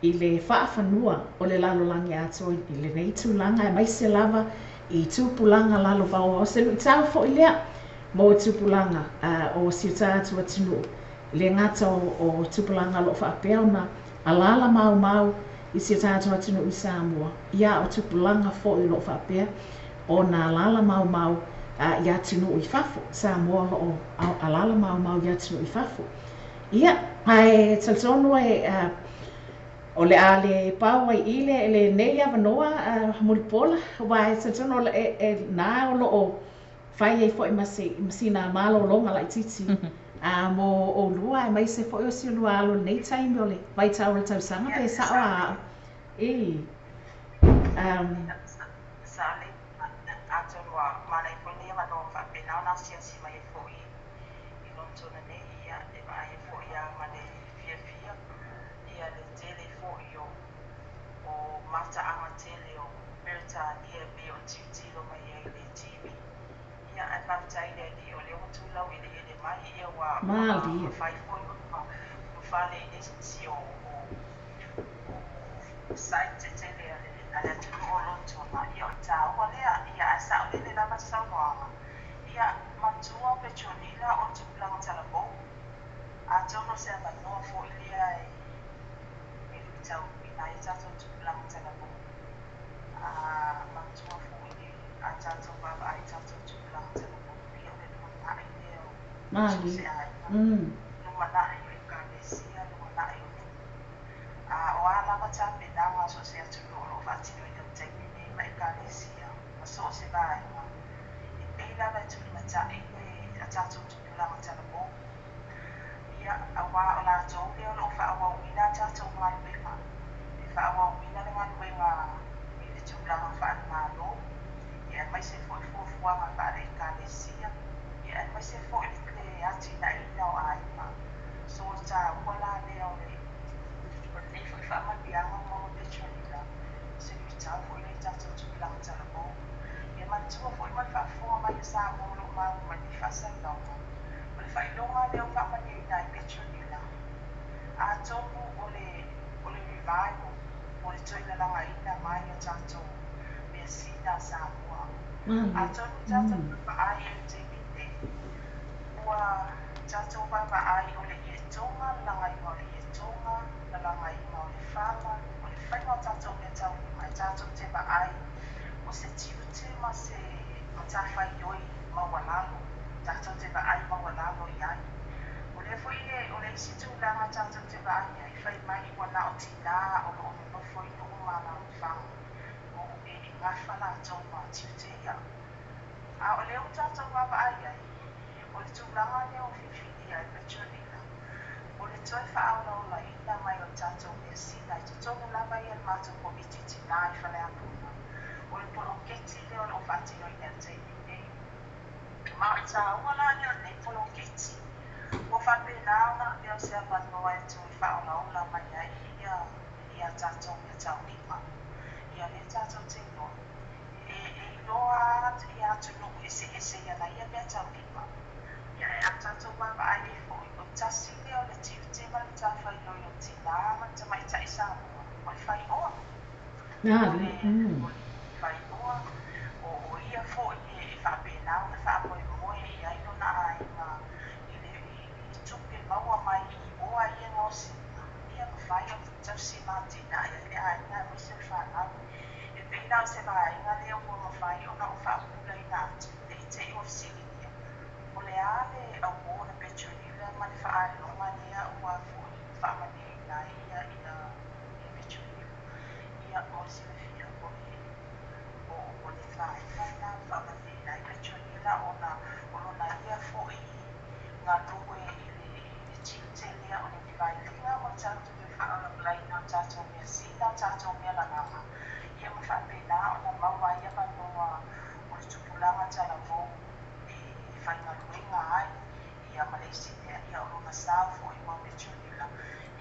i le faafanua o le lalolagi atoa i lenei tulaga, aemaise lava i tupulaga lalovaoa. O se luitau foi lea mo tupulaga o si o tatou atunuu, e le gata o tupulaga o lo o faapea ona alaala maumau i si o tatou atunuu i Samoa, ia, a o tupulaga foi o lo o faapea ona alaala maumau i atunuu i fafo, Samoa o lo o alaala maumau i atunuu i fafo. Ia, ae talitonu e o le a le pau ai i le lenei avanoa Mulipola, aua e talitonu e na o lo o fai ai foi ma sina malologa laitiiti mo oulua, aemaise foi o si olua alo i lenei taimi o le vaitau o le tausaga, pe sao a au. E. Sao lelei. Atonu ua manaia foi lenei avanoa ua faapena ona asiasi mai ai foi i Lonetona nei, ia, e vaai ai foi lava ma le fiafia ia le tele foi o mataaga tele o Peretania e pei ona tilotilo mai ai i le TV. Ia, ae faafetai i le Alii o lea ua tu laueleele mai, ia, ua mafai foi ona fale i nisi o site tele a le atunuu o Lonetona, ia, o le taua lea. Ia, ae saolele lava le saunoaga, ia, matua Petronila o le tupulaga talavou. Atonu o se avanoa foi lea e luitauina ai tatou tupulaga talavou. Matua foi a tatou vaavaai i tatou tupulaga talavou, ia, o le lumanai lea o so o se aiga, lumanai o ekalesia, lumanai o nuu. O a lava tapenaga so o se atunuu o lo o faatinoina i le taimi lenei ma ekalesia ma so o se vaega, e pei lava e tulimatai le a tatou tupulaga talavou, ia, aua o latou lea o lo o faaauauina a tatou galuega, e faaauauina le galuega i le tulaga faale-Malo, ia, aemaise foi fuafuaga faale-ekalesia, ia, aemaise foi le atinaeina o aiga. So, o le taua la lea o le o lenei foi faamanuiaga ua maua Petronila, o se luitau foi lea i tatou tupulaga talavou. Ia manatua foi ma le faafofoga mai a Samoa o lo o maua mai nei faasalalauga, o le faailoga lea ua faamanuiaina ai Petronila, atonu o le o le revival, po o le toe lalagaina mai o tatou measina a Samoa. Atonu tatou vaavaai i le taimi lenei, ua tatou vaavaai o le ietoga, le lagaina o le ietoga, le lagaina o le fala, o le faiga o tatou meataulima, e tatou te vaai o se tiute ma se matafaioi maualalo, tatou te vaai maualalo i ai. O lea foi o le isi tulaga tatou te vaai ai, fai mai ua na o tinā o lo o nonofo i nuu ma alaalafaga o e gafa latou ma tiute ia. A o lea ua tatou vaavaai ai, o le tulaga lea ua filifilia ai Petronila, o le toe faaolaolaina mai o le tatou measina i totonu matou Komiti Tinā i Faleapuga, o le poloketi lea o lo o faatinoina i le taimi nei. Ma o le taua la lea o lenei poloketi, ua faapena ona avea o se avanoa e toe faaolaola mai ai ia tatou meataulima. Ia lea tatou te iloa, e iloa lava atunuu eseese i ana ia meataulima. Ia ae a tatou vaavaai ai foi, o le tasi lea o le tiute ma le matafaioi o tinā ma le tamaitai Samoa, o le faioa. O le faioa, o ia foi e faapena ona faamoemoe i ai lona aiga i le tupe maua mai i oa ia e gaosiina, ia mafai ona tausi ma atinae ai le aiga aemaise o le fanau. E pei la o se vaega lea ua mafai ona ou faapupulaina atu, ne i te i ua fesiligia, o le a le award a Petronila ma le faailoga lea ua foi faamanuiaina ai ia Petronila. Ia, mo le silafia, o le o le vaega lena ua faamanuiaina ai Petronila ona o lona ia foi galue i le tiute lea o le vailiga ma le faaolaolaina o tatou measina, o tatou mea lagaga, ia ma faapena ona maua ai avanoa o le tupulaga talavou e faigaluega ai, ia ma le isi mea, ia o lona sao foi ua Petronila,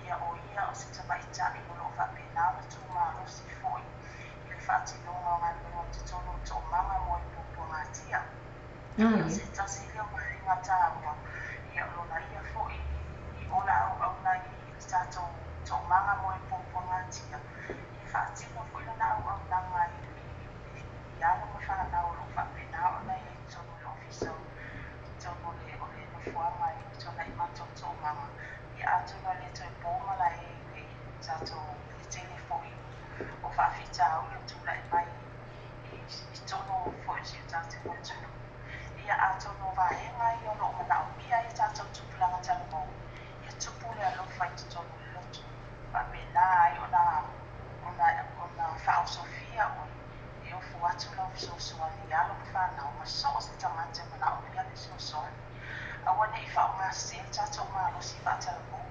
ia o ia o se tamaitai o lo o faapena ona tumalosi foi i le faatinoga o galuega i totonu o toomaga mo e puapuagatia. Ia o se tasi lea o vaega taua, ia o lona ia foi i ola auauna i le tatou toomaga mo e puapuagatia, ia faatino foi lana auaunaga i alo ma fanau o lo o faapena ona i ai i totonu o le ofisa i totonu o le nofoaga i Tuanaimato o Toomaga. Ia atonu e le toe po malae i le tatou i le tele foi o faafitauli o tulai mai i totonu foi o si o tatou atunuu. Ia atonu o vaega ia o lo o manaomia ai a tatou tupulaga talavou, ia tupu le alofa i totonu o le loto, faapena ai ona faaosofia oe e ofo atu lau fesoasoani i alo ma fanau ma so o se tagata e manaomia le fesoasoani. Aua ne i faaaogasese le tatou malosi faatalavou,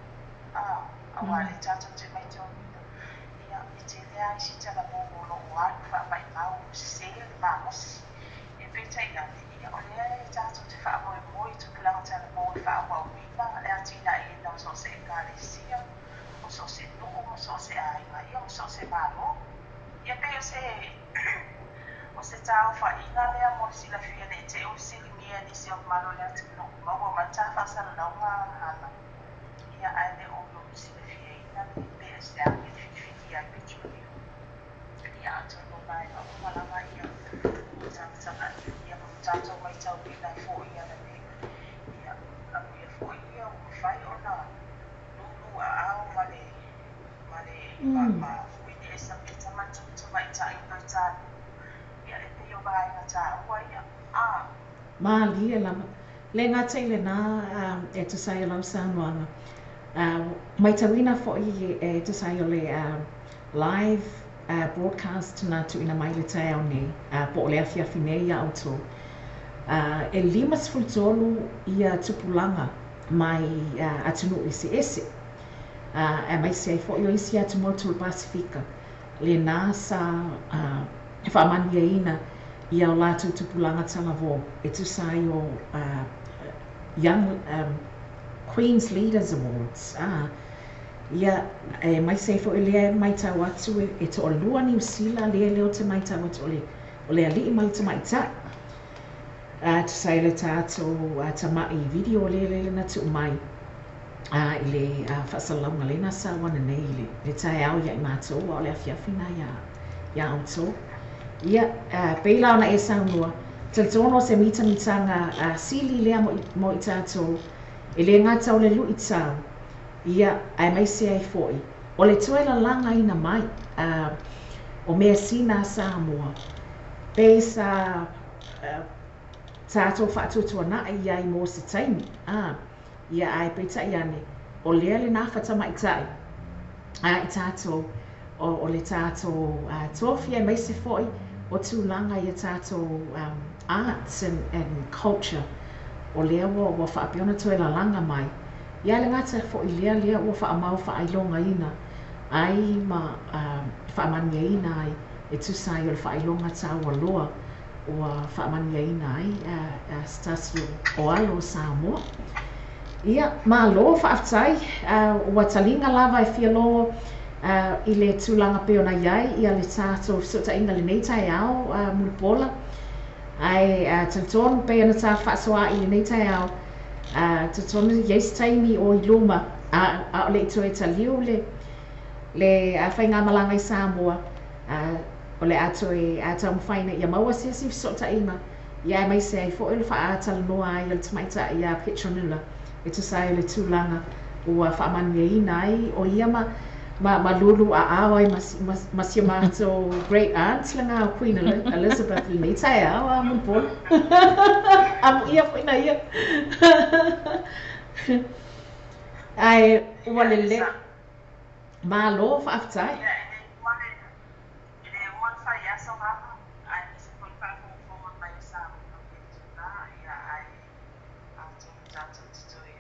aua o lea tatou te maitauina, ia, e tele lava isi talavou o lo o alu faamaimau sese le malosi. Ia peitai ane, ia, o lea e tatou te faamoemoe i tupulaga talavou e faaauauina le atinaeina o so o se ekalesia, o so o se nuu ma so o se aiga, ia ma so o se Malo. Ia pei o se taaofaiga lea mo le silafia ne i te i ua fesiligia e nisi o mamalu o le atunuu, maua mai le ta faasalalauga Hana, ia ae le o silafiaina le pe aisea mea e filifilia ai Petronila. Ia atonu o vaega uma lava ia ua tagatagai ia ma tatou maitauina ai foi i ala nei. Ia amuia foi ia ua mafai ona lulu aao ma le ma le ma Kuini Elisapeta ma le tupu tamaitai o Peretania. Ia e pei o vaega taua ia. A. Malie lava. Le gata i lena e tusa ai o lau saunoaga, maitauina foi e tusa ai o le live broadcast na tuuina mai i le taeao nei, po o le afiafi nei iā outou, e 53 ia tupulaga mai atunuu eseese, aemaise ai foi o isi atumotu o le Pasefika, lena sa faamanuiaina ia o latou tupulaga talavou e tusa ai o Young Queen's Leaders Awards. Ia, aemaise ai foi lea e maitau atu e toalua Niu Sila lea lea ou te maitau atu o le o le alii ma le tamaitai. Tusa ai le tatou tamai video lea lea na tuu mai i le faasalalauga lea na sau ananei i le taeao ia i matou, a o le afiafi lena iā outou. Ia, pei la ona e saunoa, talitonu o se mitamitaga sili lea mo i tatou, e le gata o le luitau, ia, aemaise ai foi o le toe lalagaina mai o measina a Samoa, pei sa tatou faatuatuanai i ai mo se taimi, a. Ia, ae peitai ane, o lea le nafa tamaitai a i tatou, o le tatou tofi aemaise foi o tulaga i a tatou arts and culture, o lea ua faapea ona toe lalaga mai. Ia, ae le gata foi i lea, lea ua faamau faailogaina ai ma faamanuiaina ai e tusa ai o le faailoga taualoa ua faamanuiaina ai se tasi o alo o Samoa. Ia, malo faafetai, ua taliga lava e fia logo i le tulaga pei ona i ai ia le tatou fesootaiga i lenei taeao Mulipola. Ae talitonu pei ona ta faasoaai i lenei taeao, talitonu e i ai se taimi o i luma a o le i toe taliu le faigamalaga i Samoa, o le a toe taumafai ina ia maua se isi fesootaiga, ia aemaise ai foi o le faatalanoa ai o le tamaitai ia Petronilla e tusa ai o le tulaga ua faamanuiaina ai o ia ma lulu aao ai ma si o matou great aunt lena o Queen Elizabeth i lenei taeao a Mulipola. Amuia foi na ia. Ae ua lelei. Malo faafetai. E le uma ona fai aso hana, aemaise foi le faafogafoga mai o Samoa i lenei itula, ia, ae atonu tatou te toe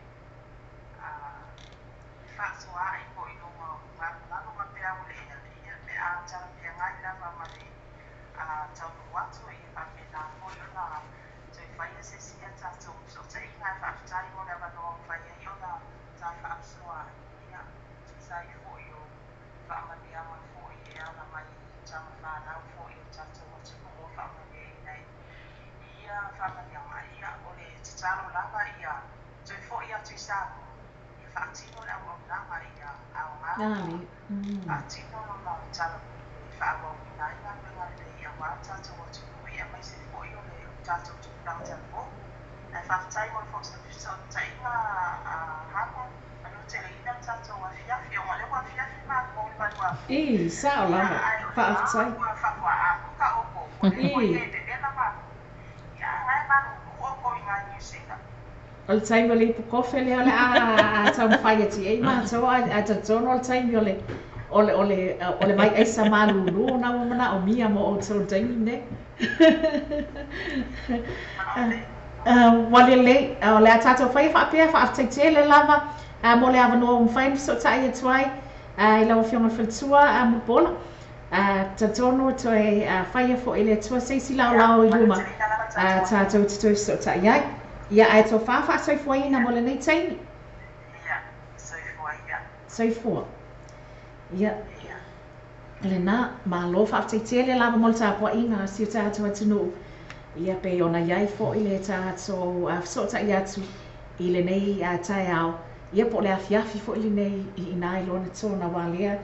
fefaasoaai foi i luga o lalolalo ma peau o le ea, ia, pe a talafeagai lava ma le taunuu atu, ia faapena foi ona toe faia se isi a tatou fesootaiga. Ae faafetai mo le avanoa ua mafai ai ona ta faasoaai, ia, tusa ai foi o faamanuiaga foi e ala mai i tama fanau foi o tatou atunuu ua faamanuiaina i ia faamanuiaga. Ia, o le tatalo lava ia toe foi atu i Samoa, ia faatino le auaunaga ia aoga ona faatino lona talavou e faaauauina ai galuega lelei aua le tatou atunuu, ia aemaise foi o le tatou tupulaga talavou. Ae faafetai mo le fesootaiga a Hana, manuteleina le tatou afiafi, ona o lea ua afiafi matou i le 8:30. I, sao Ia, lava. ae o lena Faafetai. ua faatoa amata outou, o lea foi I. e vevela matou. Ia, ae malulu outou i nai Niu Sila. O le taimi o le ipu kofe lea o le a taumafai atu i ai matou, ae talitonu o le taimi o le o le o le o le vaiaisa malulu ona ua manaomia mo outou i le taimi lenei. Ua lelei, o le a tatou faia faapea, faafetai tele lava mo le avanoa ua mafai ona fesootai atu ai i lau Afioga i le Faletua Mulipola. Talitonu e toe faia foi e le Atua se isi Ia, laolao i luma manuteleina lava tatou tatou afiafi. te toe fesootai ai. Ia, ae tofa faasoifuaina mo lenei taimi. Ia, soifua ia. Soifua. Ia, Ia. lena, malo faafetai tele lava mo le tapuaiga a si o tatou atunuu. Ia pei ona i ai foi le tatou fesootai atu i lenei taeao, ia po o le afiafi foi lenei i ina i lona tona aua lea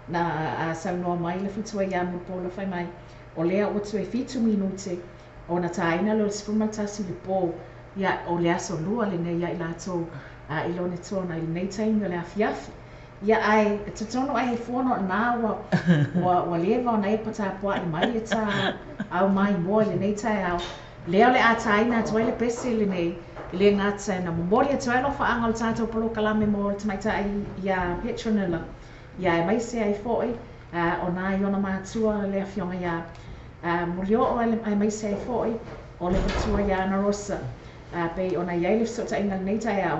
na saunoa mai le faletua ia Mulipola fai mai, o lea ua toe 7 minute ona taina lea o le 11 i le po, ia o le aso lua lenei ia i latou i lona tona i lenei taimi o le afiafi. Ia ae talitonu ai he fua o lena ua leva ona e patapua'i mai e ta au maimoa i lenei taeao. Lea o le a taina atu ai le pese lenei e le gata na momoli atu ai alofaaga o le tatou polokalame mo le tamaitai ia Petronilla. Ia aemaise ai foi o nai ona matua le afioga ia Mulioo aemaise ai foi o le faletua ia Ana Rosa pei ona i ai le fesootaiga i lenei taeao.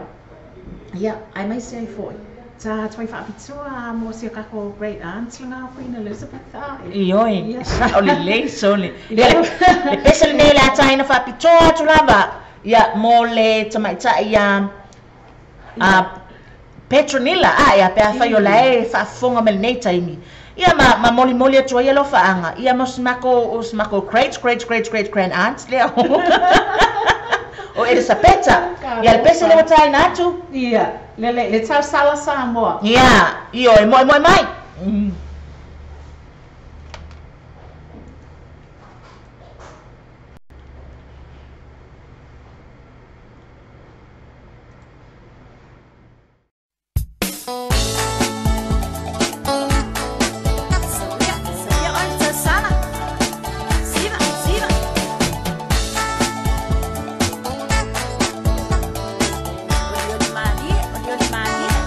Ia aemaise ai foi ta atu ai faapitoa mo si o tatou great aunt lena Queen Elizabeth. Ioe, Ia. sao lelei sole. Ia Lea. le pese lenei le a taina faapitoa atu lava ia mo le tamaitai ia Ia. Petronilla a ia pe afai o la I. e faafofoga mai lenei taimi. Ia ma molimoli atu ai alofaaga ia mo si makou o si makou great great great great grand aunt lea o Elisapeta. Ia le pese lea ua Talofa. taina atu. Ia, le tausala Samoa. Ia, ioe, moemoe mai.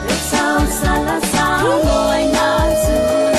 Le tausala Samoa i nā tula.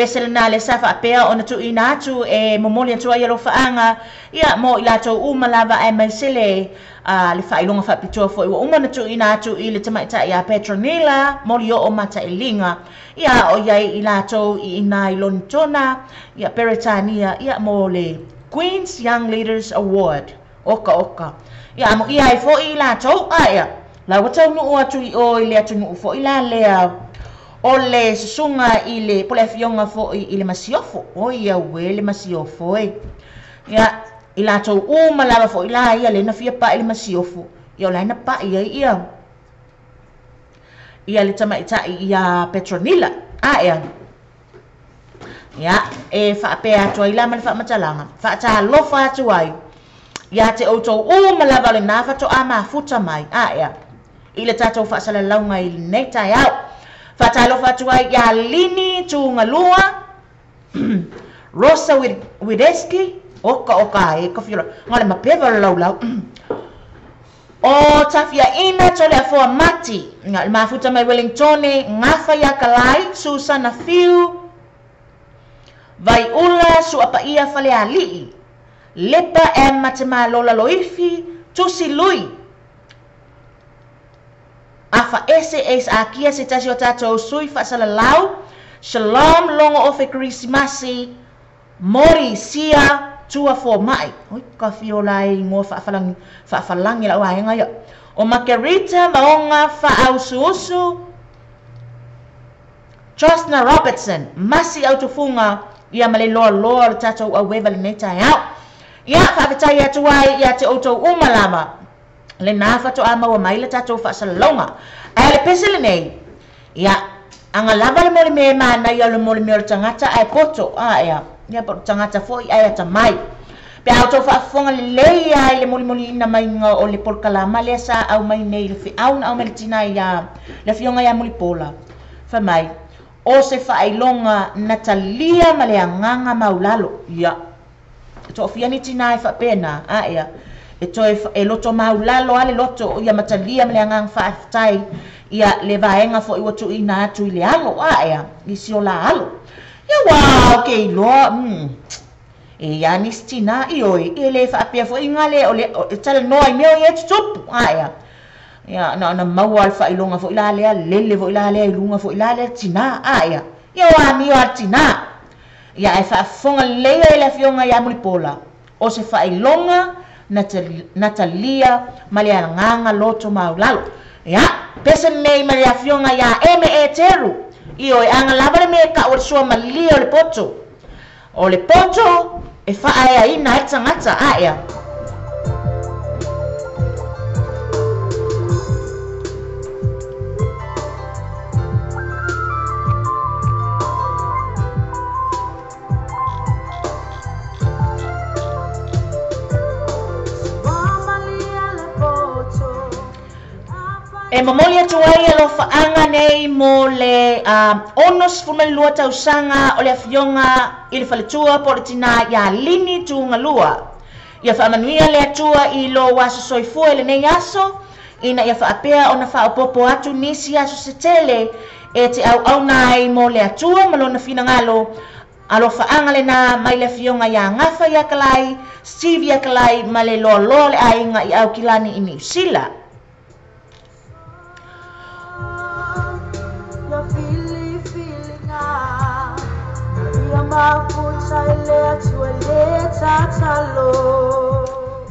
Pese lena le sa faapea ona tuuina atu e momoli atu ai alofaaga ia mo i latou uma lava ae maise le le faailoga faapitoa foʻi ua uma na tuuina atu i le tamaitaʻi a Petronila molioo matailiga ia o iai i latou i ina i Lonitona ia Peretania ia mo le Queen's Young Leaders Award oka oka ia amo ia ai foʻi i latou ae la ua taunuu atu i o i le atunuu foʻi la lea o le susuga i le po le afioga foʻi i le masiofo o ia ue le masiofo e ia i latou uma lava foʻi la ia le na fia paʻi le masiofo ia o la e na paʻi ai ia ia le tamaitaʻi ia Petronila ae ia e faapea atu ai la ma le faamatalaga faatalofa atu ai ia te outou uma lava o lenā fatoʻā mafuta mai ae i le tatou faasalalauga i lenei taeao faatalofa atu ai ia Lini Tugalua Rosa Wideski oka oka e ka fiola ngale mapeva o le laulau o tafiaʻina tole afoa mati nga le mafuta mai Wellingtone gafa ia kalai Susana Fiu Vaiula Suapaia Falealiʻi Lepa M Matemalola Loifi Tusi Lui Afa ese e akia se tasi o tatou sui faasalalau Shalom Logo ofe Krisimasi Mori Sia Tua Fomaʻi oi ka fiola e igoa faafalagi faafalagi lau aega ia. O Margarita Maonga Faausuusu Trustna Robertson masi autofunga ia ma le loa loa o le tatou aueva lenei taeao. Ia faafetai atu ai ia te outou uma lava lena faatoa maua mai le tatou faasalalauga. Ae le pese lenei, ia aga lava le molimea e manaia o le molimea o le tagata ae poto aea ia po o le tagata foi ae atamai. Pe a outou faafofoga lelei ai le molimoliina maiga o le polokalama lea sa aumai nei le feau na aumai le tina ia le afioga ia Mulipola. Fai mai, o se faailoga na talia ma le agaga maulalo. Ia, e toafia ni tina e faapena, aea, e toe e loto maulalo a le loto ia matalia ma le agaga faafetai ia le vaega foi ua tuuina atu i le alo, aea, i si o la alo. Ia ua ke iloa, e ia nisi tina i oi, e le faapea foi inga le o le e talanoa i mea o ia e tutupu, aea. Ia na ona maua le faailoga foi la lea, lele foi la lea i luga foi la lea tina, aea. Ia o amio a le tina. Ia ae faafofoga lelei ai le afioga ia Mulipola, o se faailoga na talia ma le agaga loto maulalo. Ia, pese nei ma le afioga ia Eme e Teru. I o e aga lava le mea ka o le sua malie o le poto. O le poto e faaeaina ai tagata, aea. E momoli atu ai alofaaga nei mo le 62 tausaga o le afioga i le faletua po o le tina ia Lini Tuugalua. Ia faamanuia le Atua i lou aso soifua i lenei aso, ina ia faapea ona faaopoopo atu nisi aso se tele e te auauna ai mo le Atua ma lona finagalo. Alofaaga lena mai le afioga ia Gafa ia Kalai, Steve ia Kalai ma le loaloa le aiga i Aukilani i Niu Sila.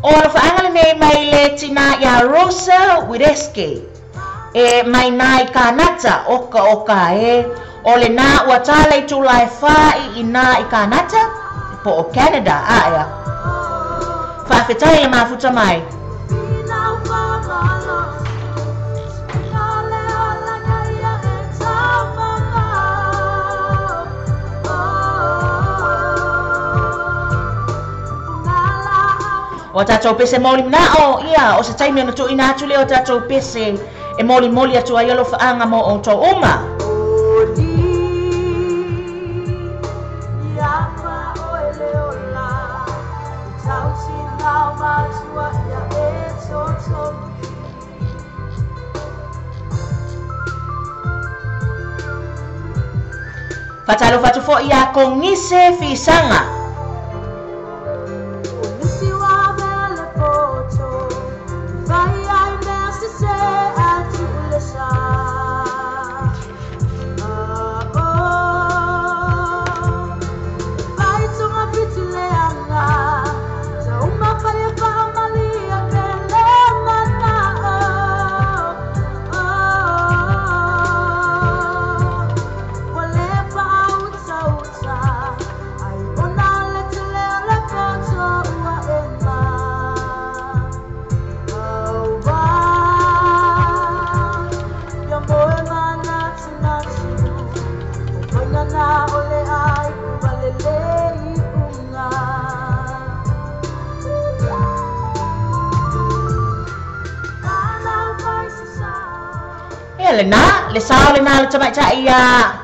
O alofaaga lenei mai le tina ia Rosa Wireski e mai nai Kanata oka oka e o le nā ua tala i tula e whai i nā i Kanata po o Canada aea. Faafetai le mafuta mai. O tatou pese moli mnao, ia, o se taimi ona tuuina atu lea o tatou pese e molimoli atu ai alofaaga mo outou uma. Fatalofa atu foi ia Kongise Fisanga. Lena, le sao lena le tamaitai ia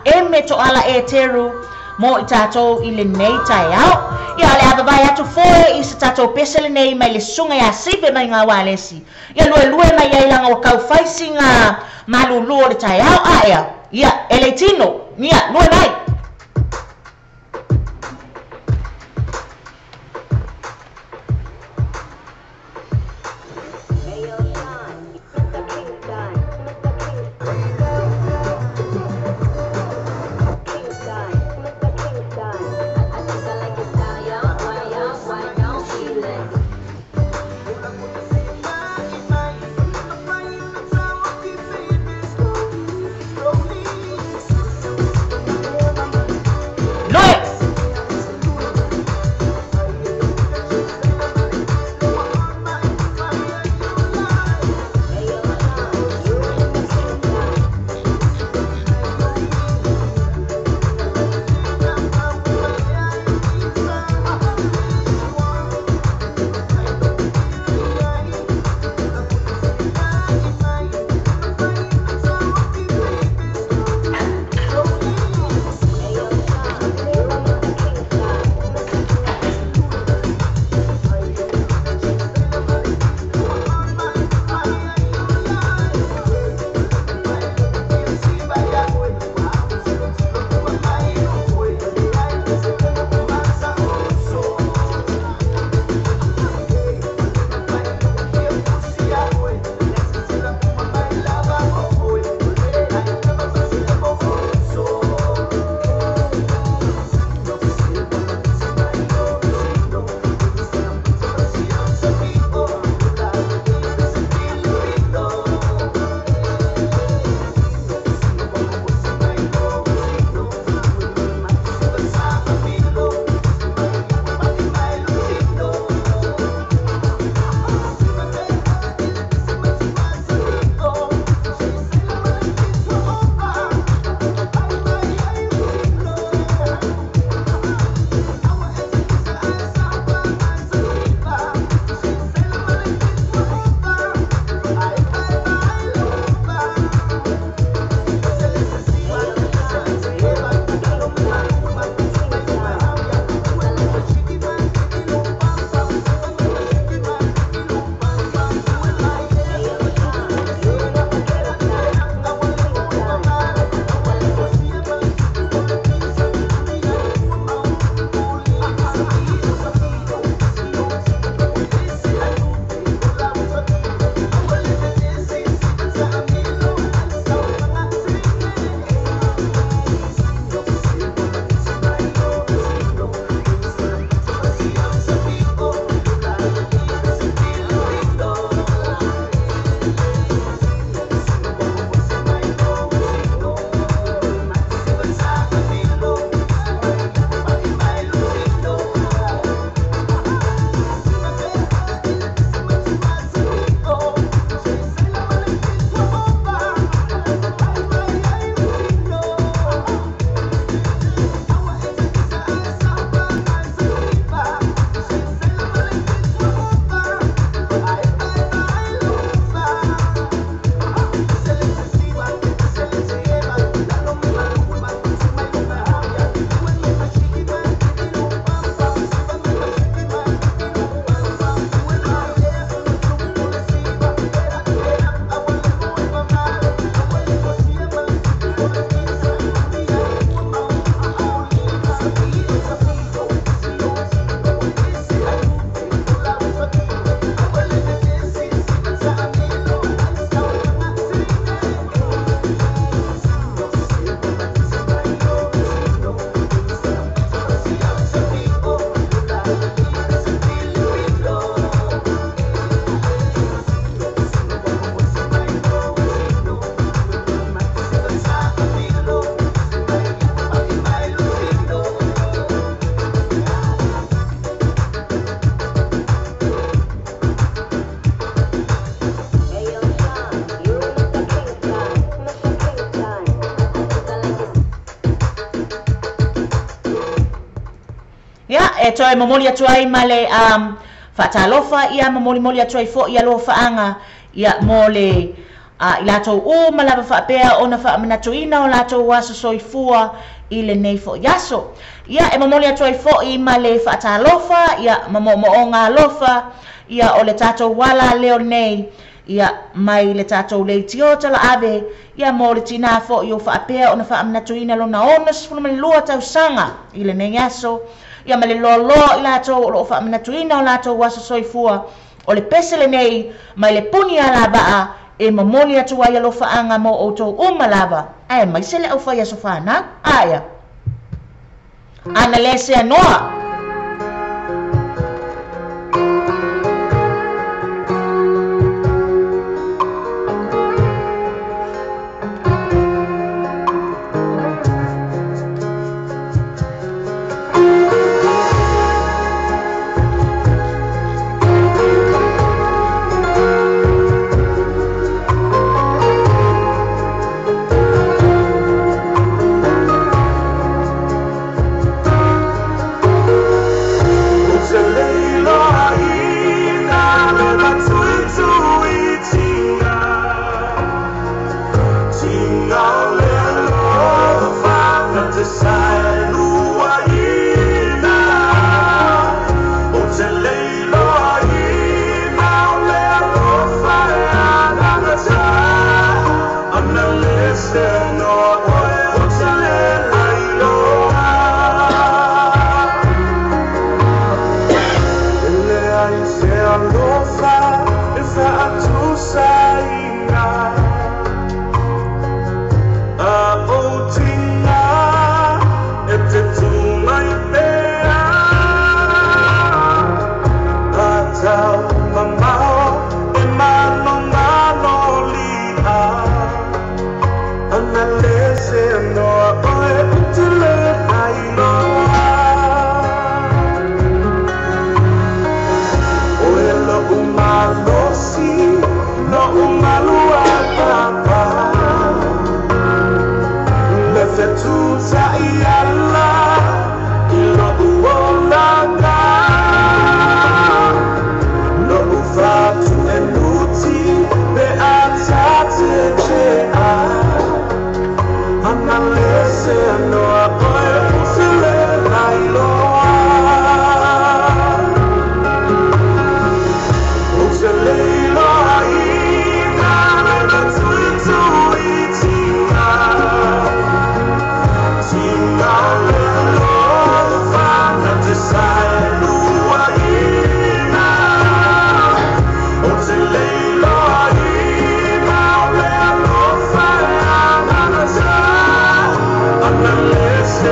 Eme Toala e Teru mo i tatou i lenei taeao. Ia le avavae atu foe i se tatou pese lenei mai le suga ia Sive mai ngā walesi. Ia lue lue mai ai langa o kaufaisi ngā malulu o le taeao aea. Ia, e le tino, ia, lue mai. Ia, e toe momoli atu ai ma le faatalofa, ia ma molimoli atu ai fo'i alofaʻaga ia mo le i latou uma lava faapea ona faamanatuina o latou aso soifua i lenei fo'i aso. Ia e momoli atu ai fo'i ma le faatalofa, ia ma moomooga alofa, ia o le tatou ala leo nei, ia mai le tatou leitio talaave, ia mo le tinā fo'i o faapea ona faamanatuina lona 62 tausaga i lenei aso, ia ma le loaloa i latou o loo faamanatuina o latou aso soifua. O le pese lenei mai le puni alavaa e momoli atu ai alofaʻaga mo outou uma lava, ae maise le aufai aso fanau aea ana le seanoa. Listen.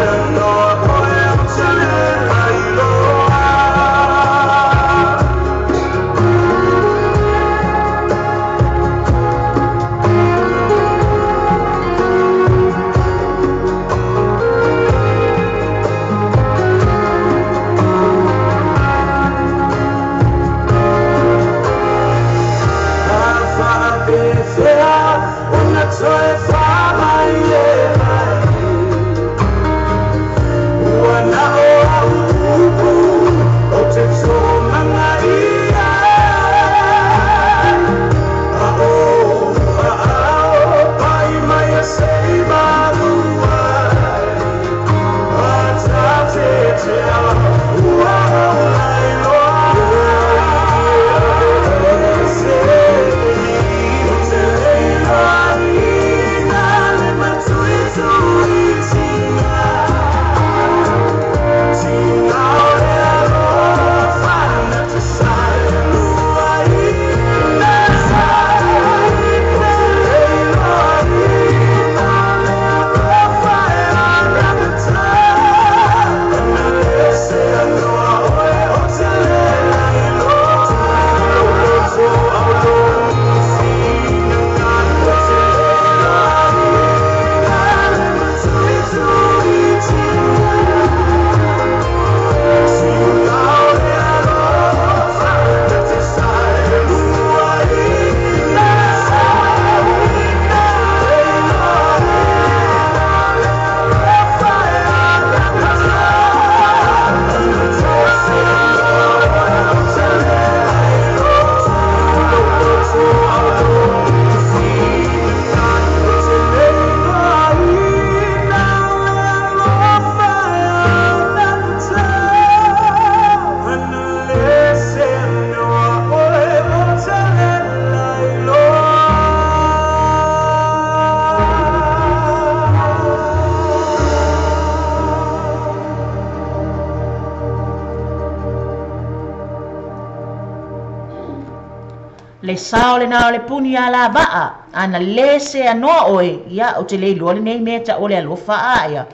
Le sao lenā o le puni alavaa, ana lē seanoa oe, ia ou te le iloa lenei mea e taua o le alofa a ia.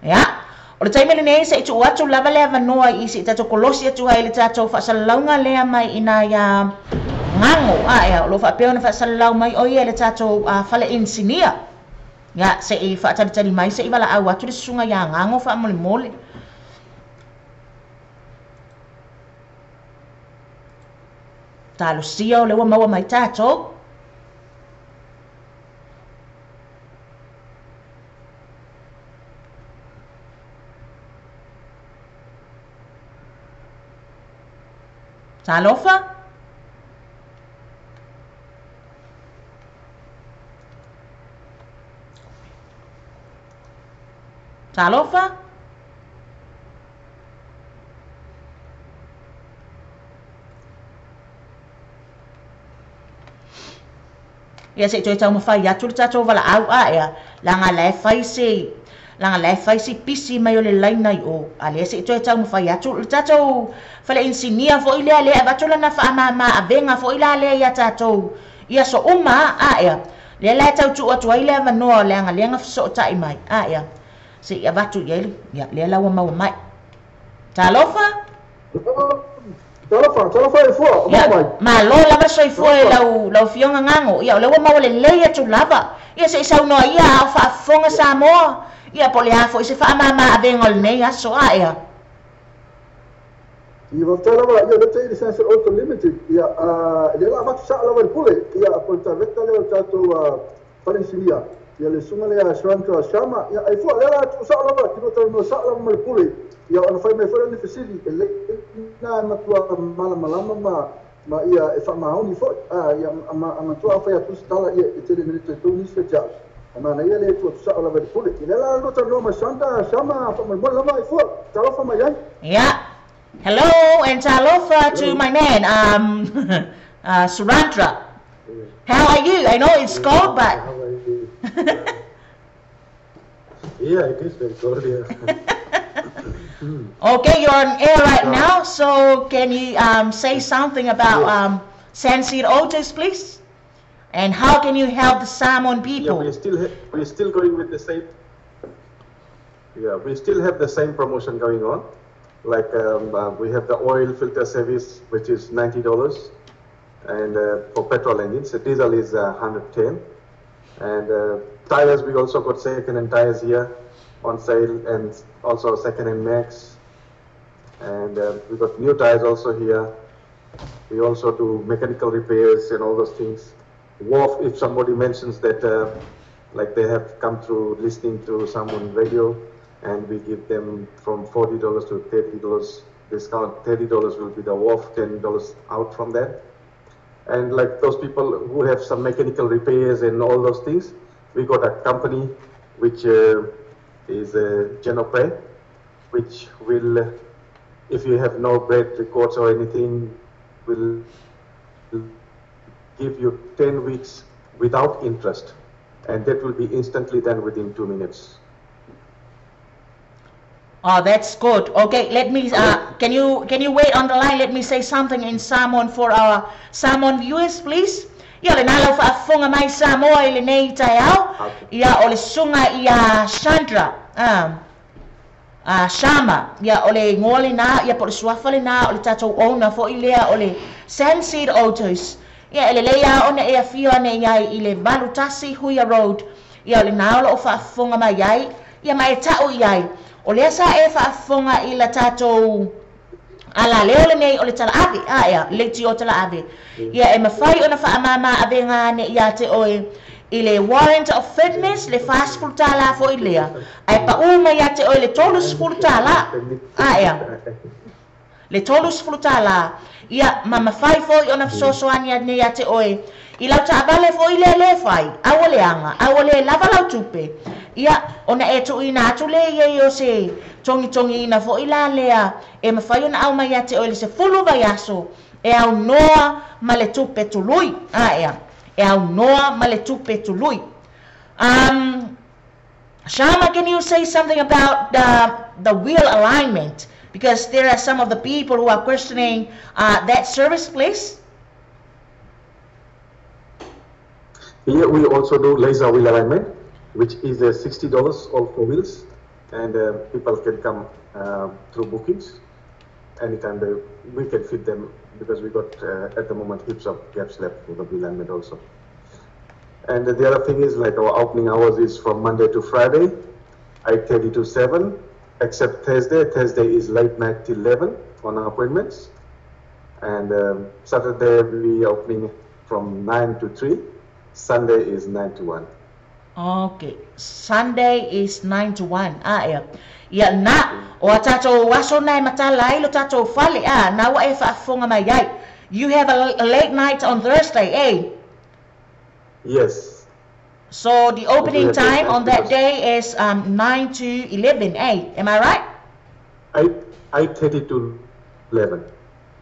Ia, o le taimi lenei se i tuu atu lava le avanoa i se i tatou kolosi atu ai i le tatou faasalalauga lea mai ina iā Gago a ia, o lo o faapea ona faasalalau mai o ia i le tatou fale inisinia. Ia, se i faatalitali mai se i valaau atu le susuga iā Gago faamolemole. Talosia o lea ua maua mai tatou. Talofa. Talofa. Ia se i toe taumafai atu le tatou valaau a ea, leaga la e fai se, leaga la e fai si pisi mai o le laina i o, a lea se i toe taumafai atu le tatou fale inisinia foi lea, lea e avatu lana faamama avega foi la lea ia tatou i aso uma a ea, lea la e tau tuu atu ai le avanoa leaga lea na fesootai mai a ea, se i avatu i ai le, ia lea la ua maua mai. Talofa! Talofa, talofa e fua, o Ia, mai. malo lava le soifua e lau, lau Afioga Gago. Ia, o lea ua maua lelei atu lava. Ia, se i saunoa ia a o faafofoga Samoa. Ia, po o le a foi se faamama avega o lenei aso a ea. Ia, faafetai lava, ia, lea te i le Sunset Auto Limited, ia, lea la avatu sao lava i le pule, ia, po o le director lea o le tatou fale inisinia, ia, le susuga lea Shrandra Sharma, ia, ai fua, lea la tuu sao lava, ki lua talanoa sao lava ma le pule, ia, ona fai mai foi lea o ni fesili, e lelei na e matua malamalama ma, ma ia e faamaoni foi, ia, a matua fai atu se tala, ia, e tele minute e tolu nisi ia te au. A manaia le tuu atu sao lava i le pule. Ia, lea la lua talanoa ma Shrandra Sharma, faamolemole lava ai fua, talofa mai ai. Ia, hello and talofa to Hello. my man, Surandra. How are you? I know it's cold, but How are you? Yeah, it is very cold here. Okay, you're on air right So, now, so can you say something about yes. Sandseed Autos, please? And how can you help the Samoan Yeah, people? we're still going with the same. Yeah, we still have the same promotion going on. Like we have the oil filter service, which is $90, and for petrol engines, the diesel is $110. And tires, we also got second-hand tires here on sale, and also second-hand Max. And we got new tires also here. We also do mechanical repairs and all those things. WOF, if somebody mentions that like they have come through listening to someone radio, and we give them from $40 to $30 discount. $30 will be the WOF, $10 out from that. And like those people who have some mechanical repairs and all those things, we got a company which is Genopay, which will, if you have no bad records or anything, will give you 10 weeks without interest, and that will be instantly done within 2 minutes. Oh, that's good. Okay, let me, can you wait on the line? Let me say something in Samoan for our Samoan viewers, please. Ia, le nā lau faafofoga mai Samoa i lenei taeao. Okay. Ia, o le susuga ia Chandra, Sharma. Ia, o le igoa lenā, ia po o le suafa lenā, o le tatou owner foi lea o le Sandseed Autos. Ia, e lelei lava ona e afio ane i ai i le 81 Huia Road. Ia, o lenā o loo faafofoga mai ai. Ia, ma e tau i ai. O lea sa e faafofoga i la tatou alaleo lenei o le talaave, a ea, leitio talaave. Ia, e mafai ona faamama avega ane ia te oe i le warrant of fitness, le $40 foi lea. Ae paū mai ia te oe le $30. A ea, le $30. Ia, ma mafai foi ona fesoasoani ane ia te oe i lau taavale foi lea le fai, aua le aga, aua le lava lau tupe. Ia, ona e tuuina atu le ia i o se togitogiina foi la lea e mafai ona aumai ia te oe le 10 vaiaso e aunoa ma le tupe tului. A ea, e aunoa ma le tupe tului. Shama, can you say something about the wheel alignment? Because there are some of the people who are questioning that service, please. Here we also do laser wheel alignment, which is $60 all four wheels, and people can come through bookings anytime we can fit them, because we got at the moment heaps of gaps left for the wheel alignment also. And the other thing is, like, our opening hours is from Monday to Friday, 8:30 to 7, except Thursday. Thursday is late night till 11 on our appointments. And Saturday we are opening from 9 to 3. Sunday is 9 to 1. Okay. Sunday is 9 to 1. Ah, ia. Ia na, o a tātou aso nei matala ai lo tātou fale, ah, na ua e faafofoga mai ai. You have a late night on Thursday, eh? Yes. So the opening We have late time night on that because day is 9 to 11, eh? Am I right? 8:30 to 11.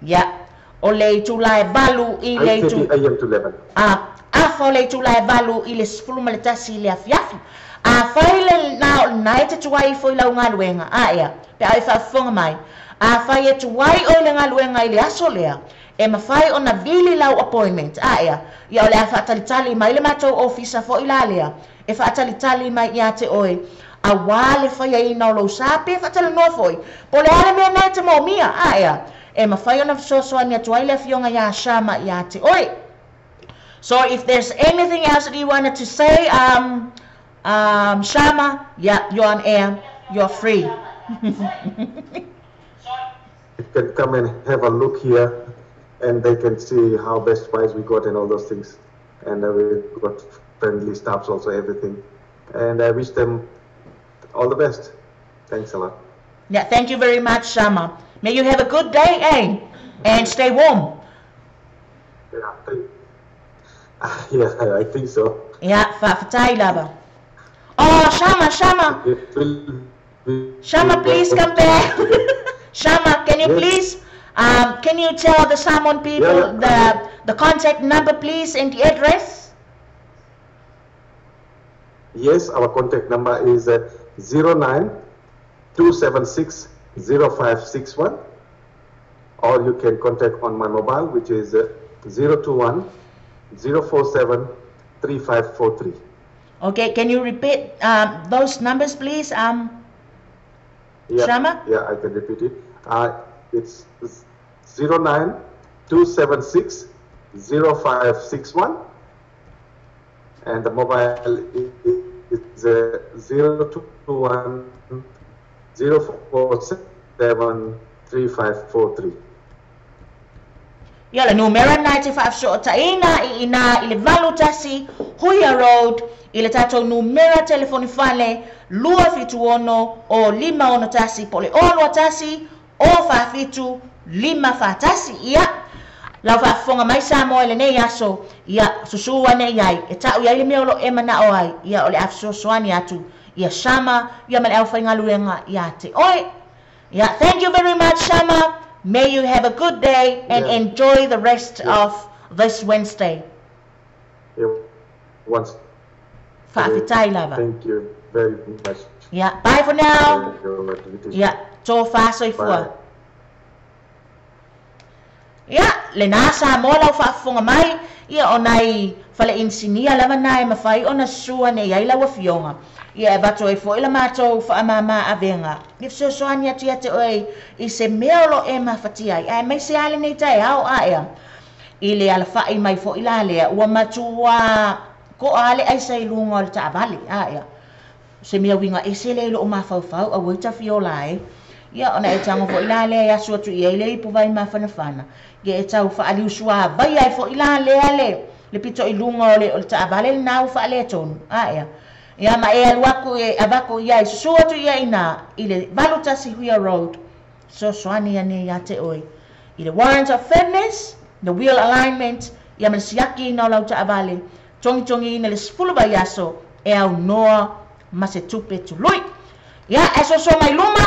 Yeah. O le itula e 8 i le itu 8:30 a.m. to 11. A, afa o le itula e 8 i le 11 i le afiafi. Afai le na o na e te tuai ifo i lau galuega, a ea, pe a e faafofoga mai. Afai e tuai oe i le galuega i le aso lea, e mafai ona vili lau appointment, a ea, ia o le a faatalitali mai le matou ofisa fo'i la lea, e faatalitali mai ia te oe, auā le faiaina o lou sa pe faatalanoa fo'i, po o le a le mea na e te moomia, a ea, e mafai ona fesoasoani atu ai le afioga iā Shama iā te oe. So if there's anything else that you wanted to say, Shama, yeah, you're on air, you're free. You can come and have a look here, and they can see how best price we got and all those things. And we got friendly staffs also, everything. And I wish them all the best. Thanks a lot. Yeah, thank you very much, Shama. May you have a good day, eh? And stay warm. Yeah, yeah, I think so. Yeah, faafetai lava. Oh, Shama, Shama. It will be Shama, please come back. Shama, can you Yes. please, can you tell the Samoan people Yeah, yeah. the contact number, please, and the address? Yes, our contact number is 09 276 0561, or you can contact on my mobile, which is 021 047 3543. Okay, can you repeat those numbers, please? Yeah, Shama? Yeah, I can repeat it. It's 09 276 0561, and the mobile is 021 047 3543. Ia le numera na e te faafesootaina i ina i le 81 Huia Road i le tatou numera telefoni fale 276 o 561 po o le 021 o 47 541. Ia, lau faafofoga mai Samoa i lenei aso, ia susū ane i ai, e ta'u i ai le mea o lo e mana'o ai, ia o le a fesoasoani atu, ia Shama, ia ma le aufaigaluega iā te oe. Yeah, thank you very much, Shama. May you have a good day and enjoy the rest of this Wednesday. Yeah. Once Faafetai lava. Thank you very much. Yeah, bye for now. For your invitation. Yeah, tofa soifua. Bye. Ia, lenā Samoa lau faafofoga mai, ia o nai fale inisinia lava na e mafai ona susū ane i ai lau afioga. Ia e avatu ai fo'i la matou faamāmā avega. Ia fesoasoani atu ia te oe i se mea o lo e mafatia ai. Ae maise a lenei taeao aea. I le alafa'i mai fo'i la lea, ua matuā ko'a a le aisa i luga o le taavale aea. Se mea uiga ese lea i lo'u mafaufau, auai tafiola e. Ia ona e tago fo'i la lea e asu atu i ai le ipu vai mafanafana. Ia e tau faaliusuāvai ai fo'i la lea le le pito i luga o le o le taavale lenā ua faaletonu aea. Ia ma e alu aku e avatu i ai susū atu ia inā i le 81 Huia Road. Fesoasoani ane iā te oe. I le warrant of fitness, the wheel alignment, ia ma le siakiina o lau taavale, togitogiina le 10 vaiaso e aunoa ma se tupe tului. Ia e soso mai luma,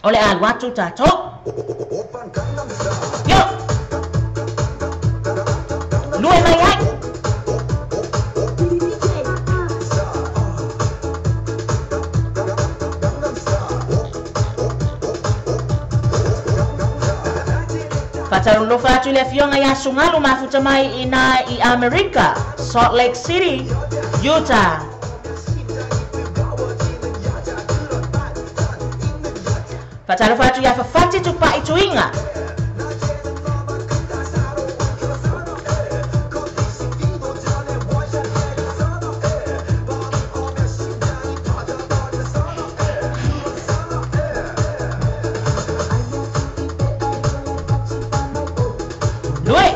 o le a alu atu tatou. Yo! Lue mai ai! Faatalofa atu i le afioga iā Sugalu mafuta mai i ina i Amerika. Salt Lake City, Utah. Faatalofa atu ia Fafati Tupai Tuiga. Lui.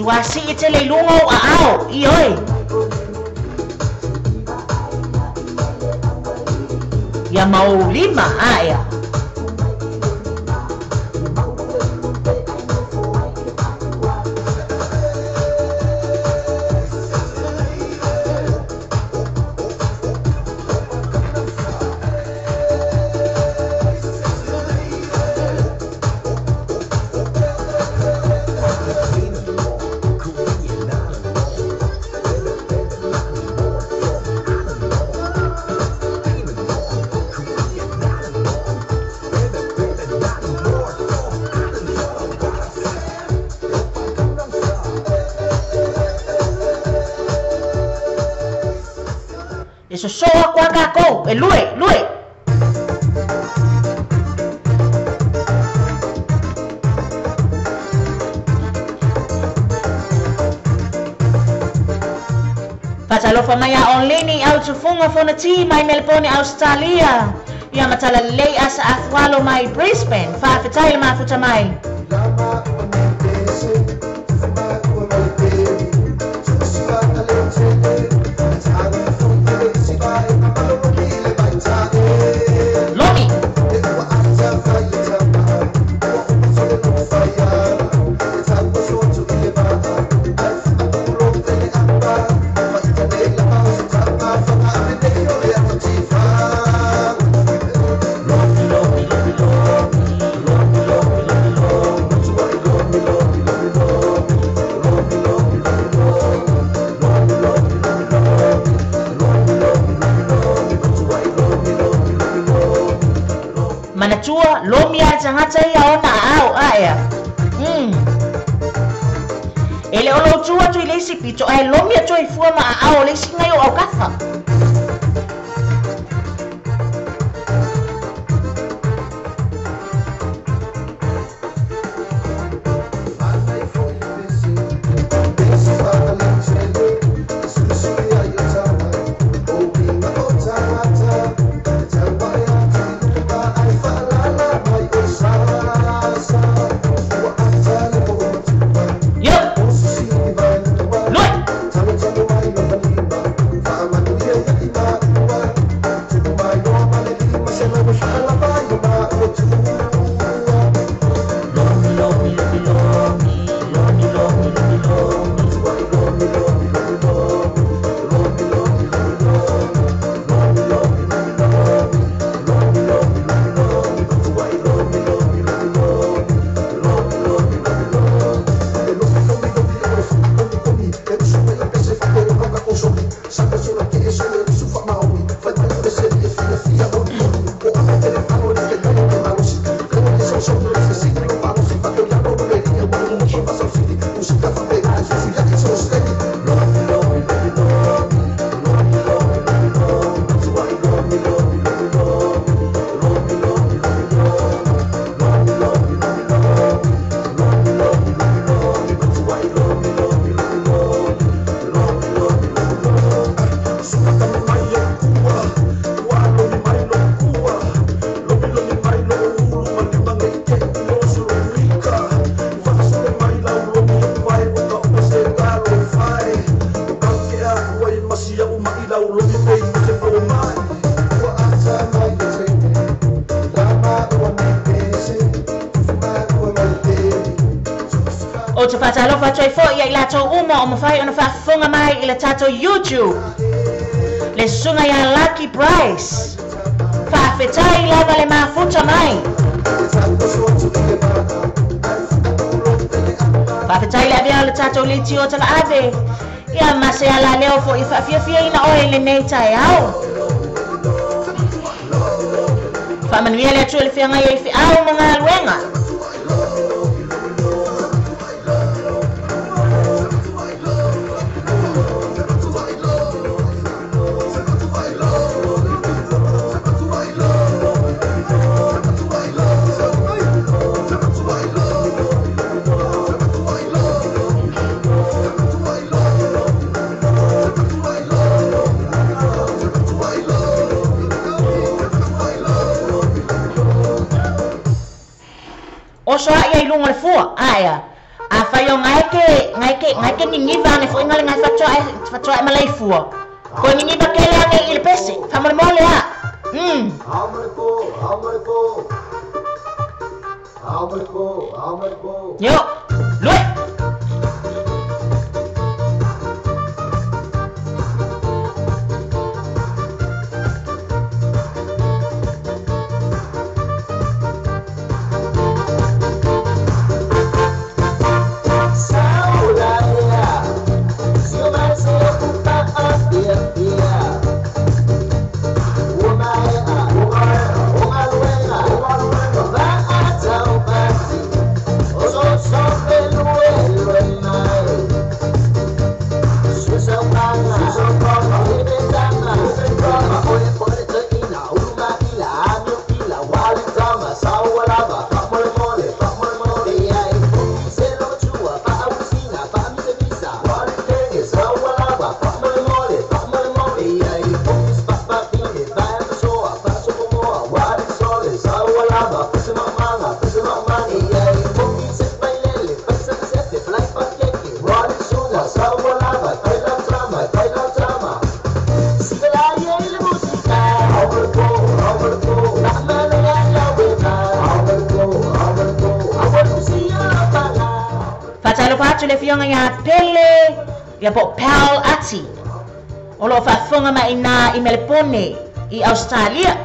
Tuasi i te le lunga o ao, i oi. Ia maulima aea. E sosoa kwa kako, e lue, lue. Fatalofa mai a Oleni au tufunga fona ti mai Melbourne, Australia. Ia matala lei asa afualo mai Brisbane. Faafetai le mafuta mai. Lomi. Manatua lomi a tangata ia ona ao aea. E le olo tua tu i leisi pito ae lomi a toi fua ma ao leisi ngai o au kafa. Yo. Lui. tatou uma o mafai ona faafofoga mai i le tatou YouTube. Le susuga ia Lucky Price. Faafetai lava le mafuta mai. Faafetai le avea o le tatou leitio talaave. Ia ma se alaleo fo'i faafiafiaina oe i lenei taeao. Faamanuia le Atua i le feagai ai feau ma galuega. Oso a'i ai luga o le fua, aea. Afai o ngae ke, ngae ke, ngae ke niniva ane fo'i ngale ngae fatoa'i, fatoa'i ma leifua. Koe niniva kele ane i le pese, faamolemole a. Yo, lue. Faatalofa atu le afioga iā Pele ia po o Pal Ati o lo o faafofoga mai inā i Melepone i Ausetalia.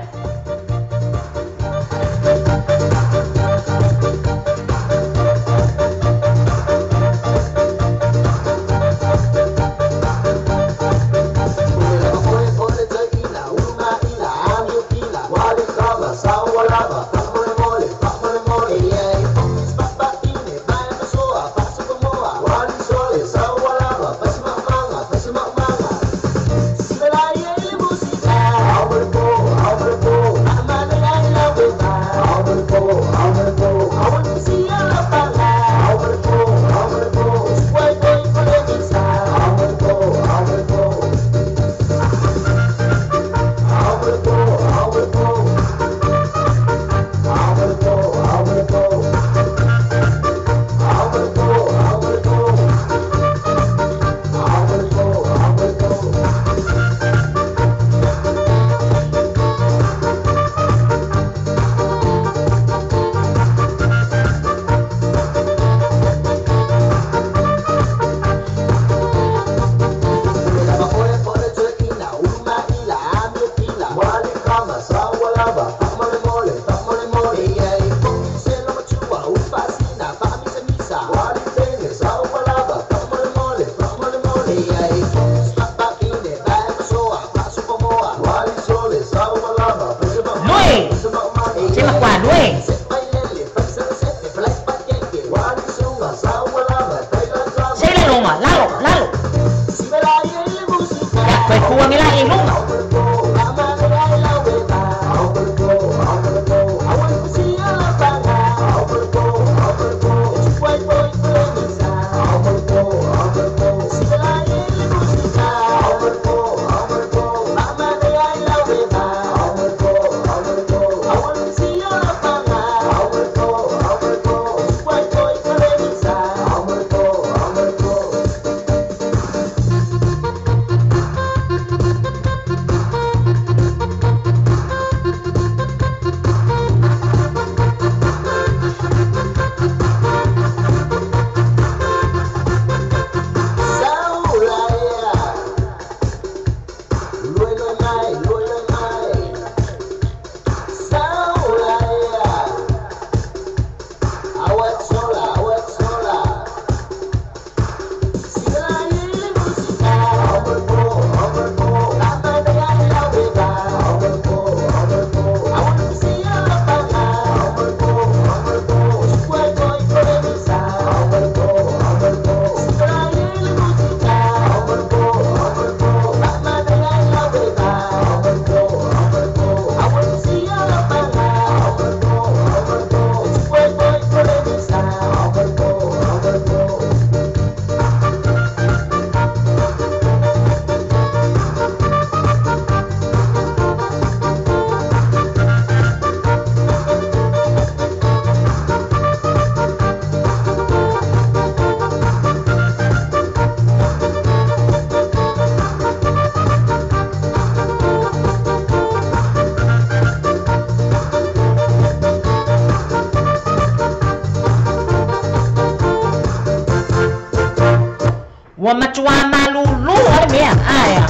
Ua matuā malūlū o le mea aea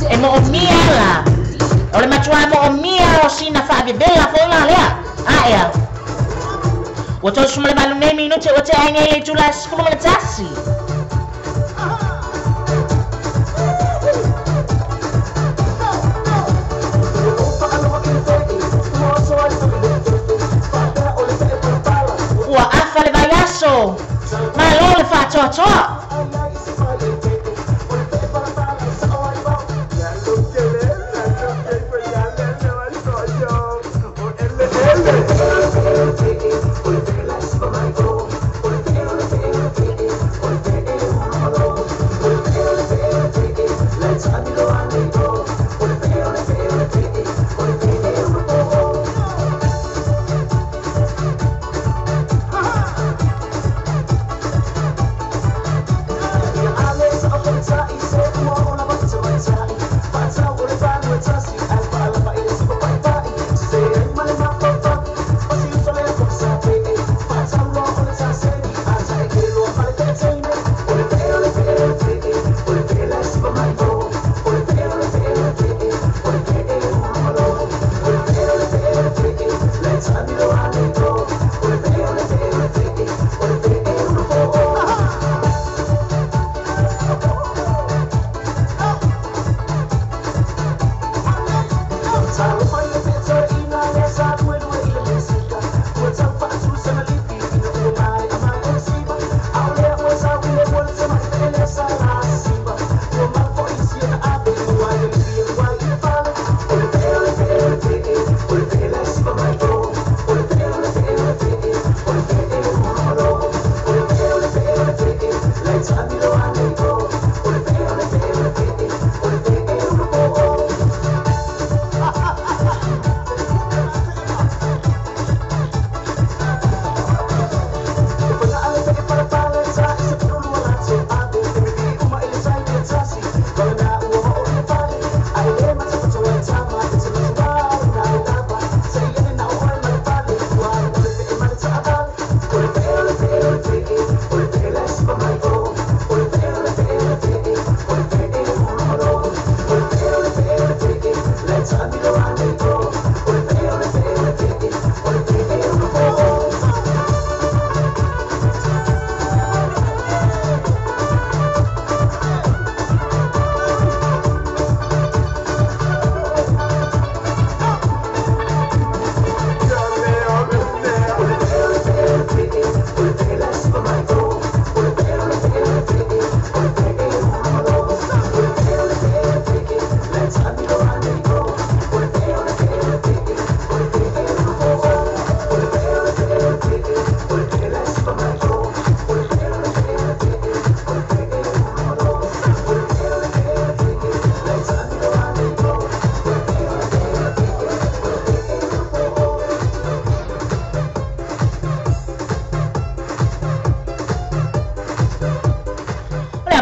e mo'omia la o le matuā mo'omia o sina fa'avevela fo'i la lea aea ua 38 nei minute ua te'a ai nei le itula e 11. Ua afa le vaiaso malo le fa'atoatoa.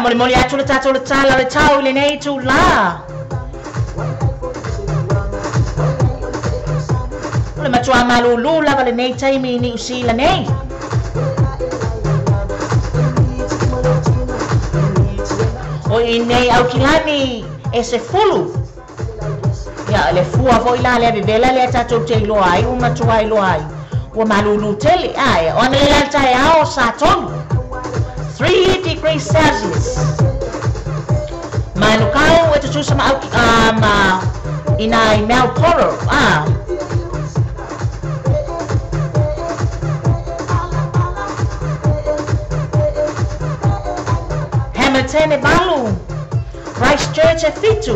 Molimoli atu le tatou le tala o le tau i lenei itulā. O le matuā malūlū lava lenei taimi i Niu Sila nei. O i nei Aukilani e se fulu. Ia le fua fo'i la lea vevela lea tatou te iloa ai ua matuā iloa ai. Ua malūlū tele ae o ana le la le taeao sa tolu. 3 degrees Celsius. Manukau e tutusa ma ma ina i Malporo. Ah. Hamilton e 8. Christchurch e 7.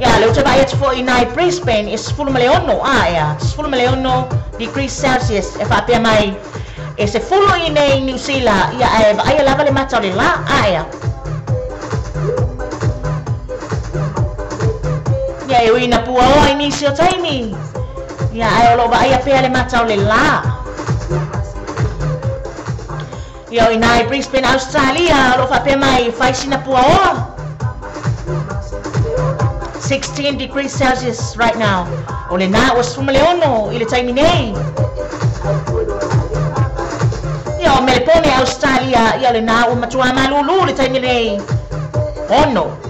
Ia, le uta vai atu fo'i nai Brisbane e 16. Ah, ia, 16 degrees Celsius e whaapea mai. E se fulu i nei New Zealand, ia e vaaia lava le mata o le la, aea. Ia e ui na pua oa i nisi o taimi. Ia ae o lo vaaia pea le mata o le la. Ia o i nai Brisbane, Australia, o lo whaapea mai whaisina pua oa. 16 degrees Celsius right now. O le nā ua 16 i le taimi nei. Ia o Melepone Australia ia lena ua matua malūlū le taimi nei. 6.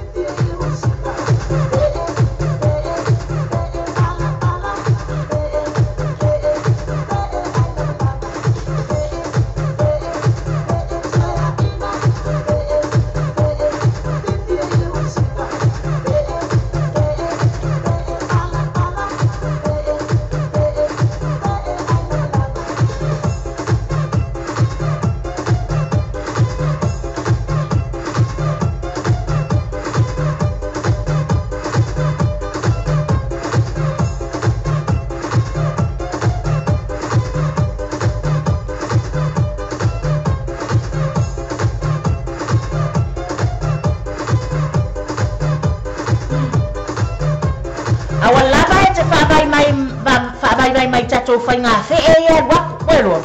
Mai tatou whainga whee ia waku koeroa.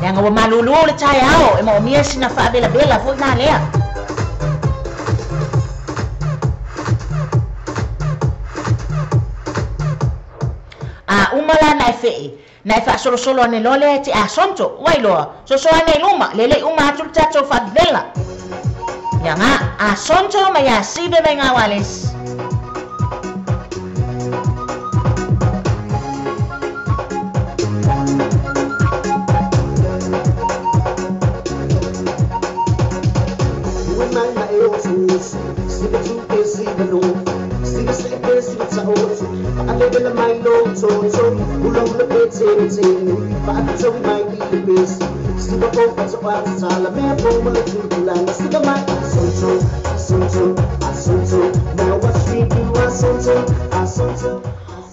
Leanga ua malulu le tae ao e maomia sina whaabela bela fo ina lea. A umala na e whee, na e whaasolosolo ane lole te asonto, wailoa, soso ane luma, lele uma atu le tatou whaabela. Ia ngā asonto mai a sibe mai ngā wales.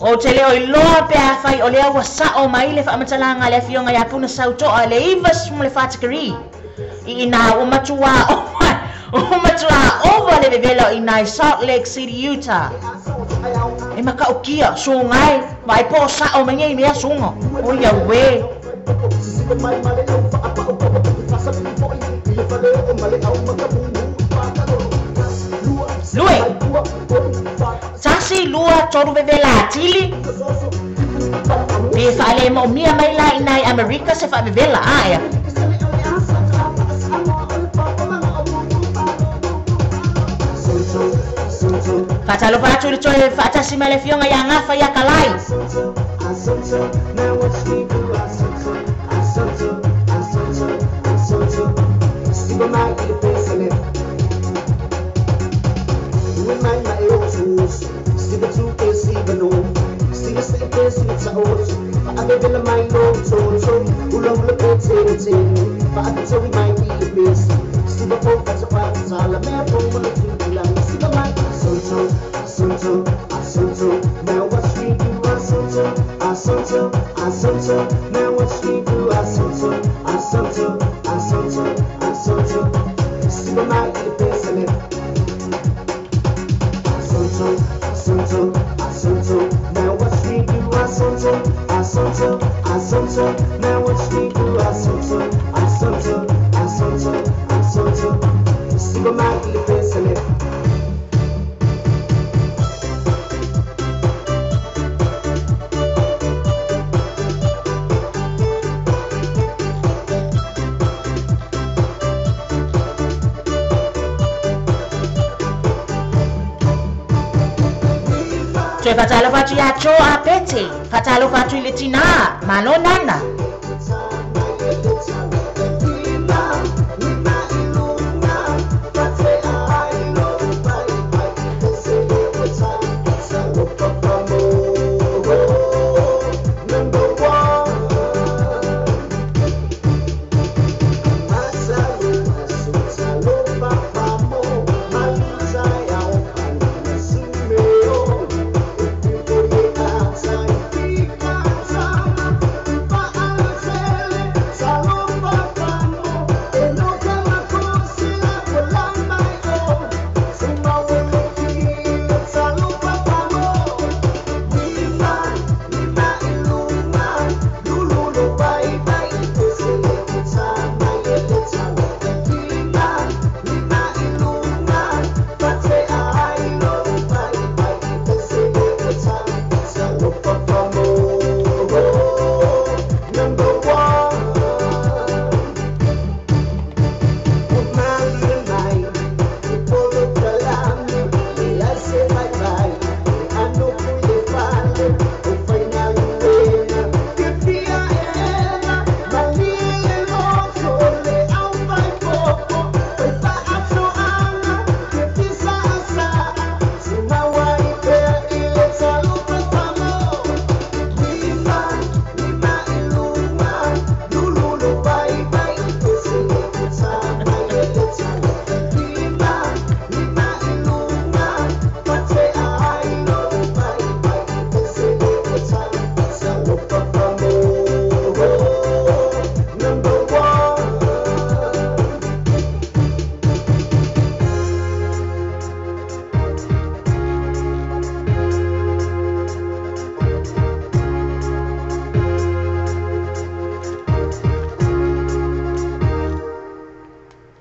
O te leo i loa pe a whai o lea ua sao mai le whaamatalaga le afioga ia Puna Sautoa le 94 i ina ua matua ova le vevela i nai Salt Lake City, Utah. E makaukia, sungai, vai po sao mai nei mea sunga. O ia ue. Lue. Tasi lua toru vevela atili. Pe whaale mo mia mai la i nai Amerika se whaavevela aia. Whaatalofa atu le toe whaatasi mai le fionga ia ngafa ia kalai. Toe whatalofa atu ia tō a pete, whatalofa atu i le tina, malo nana.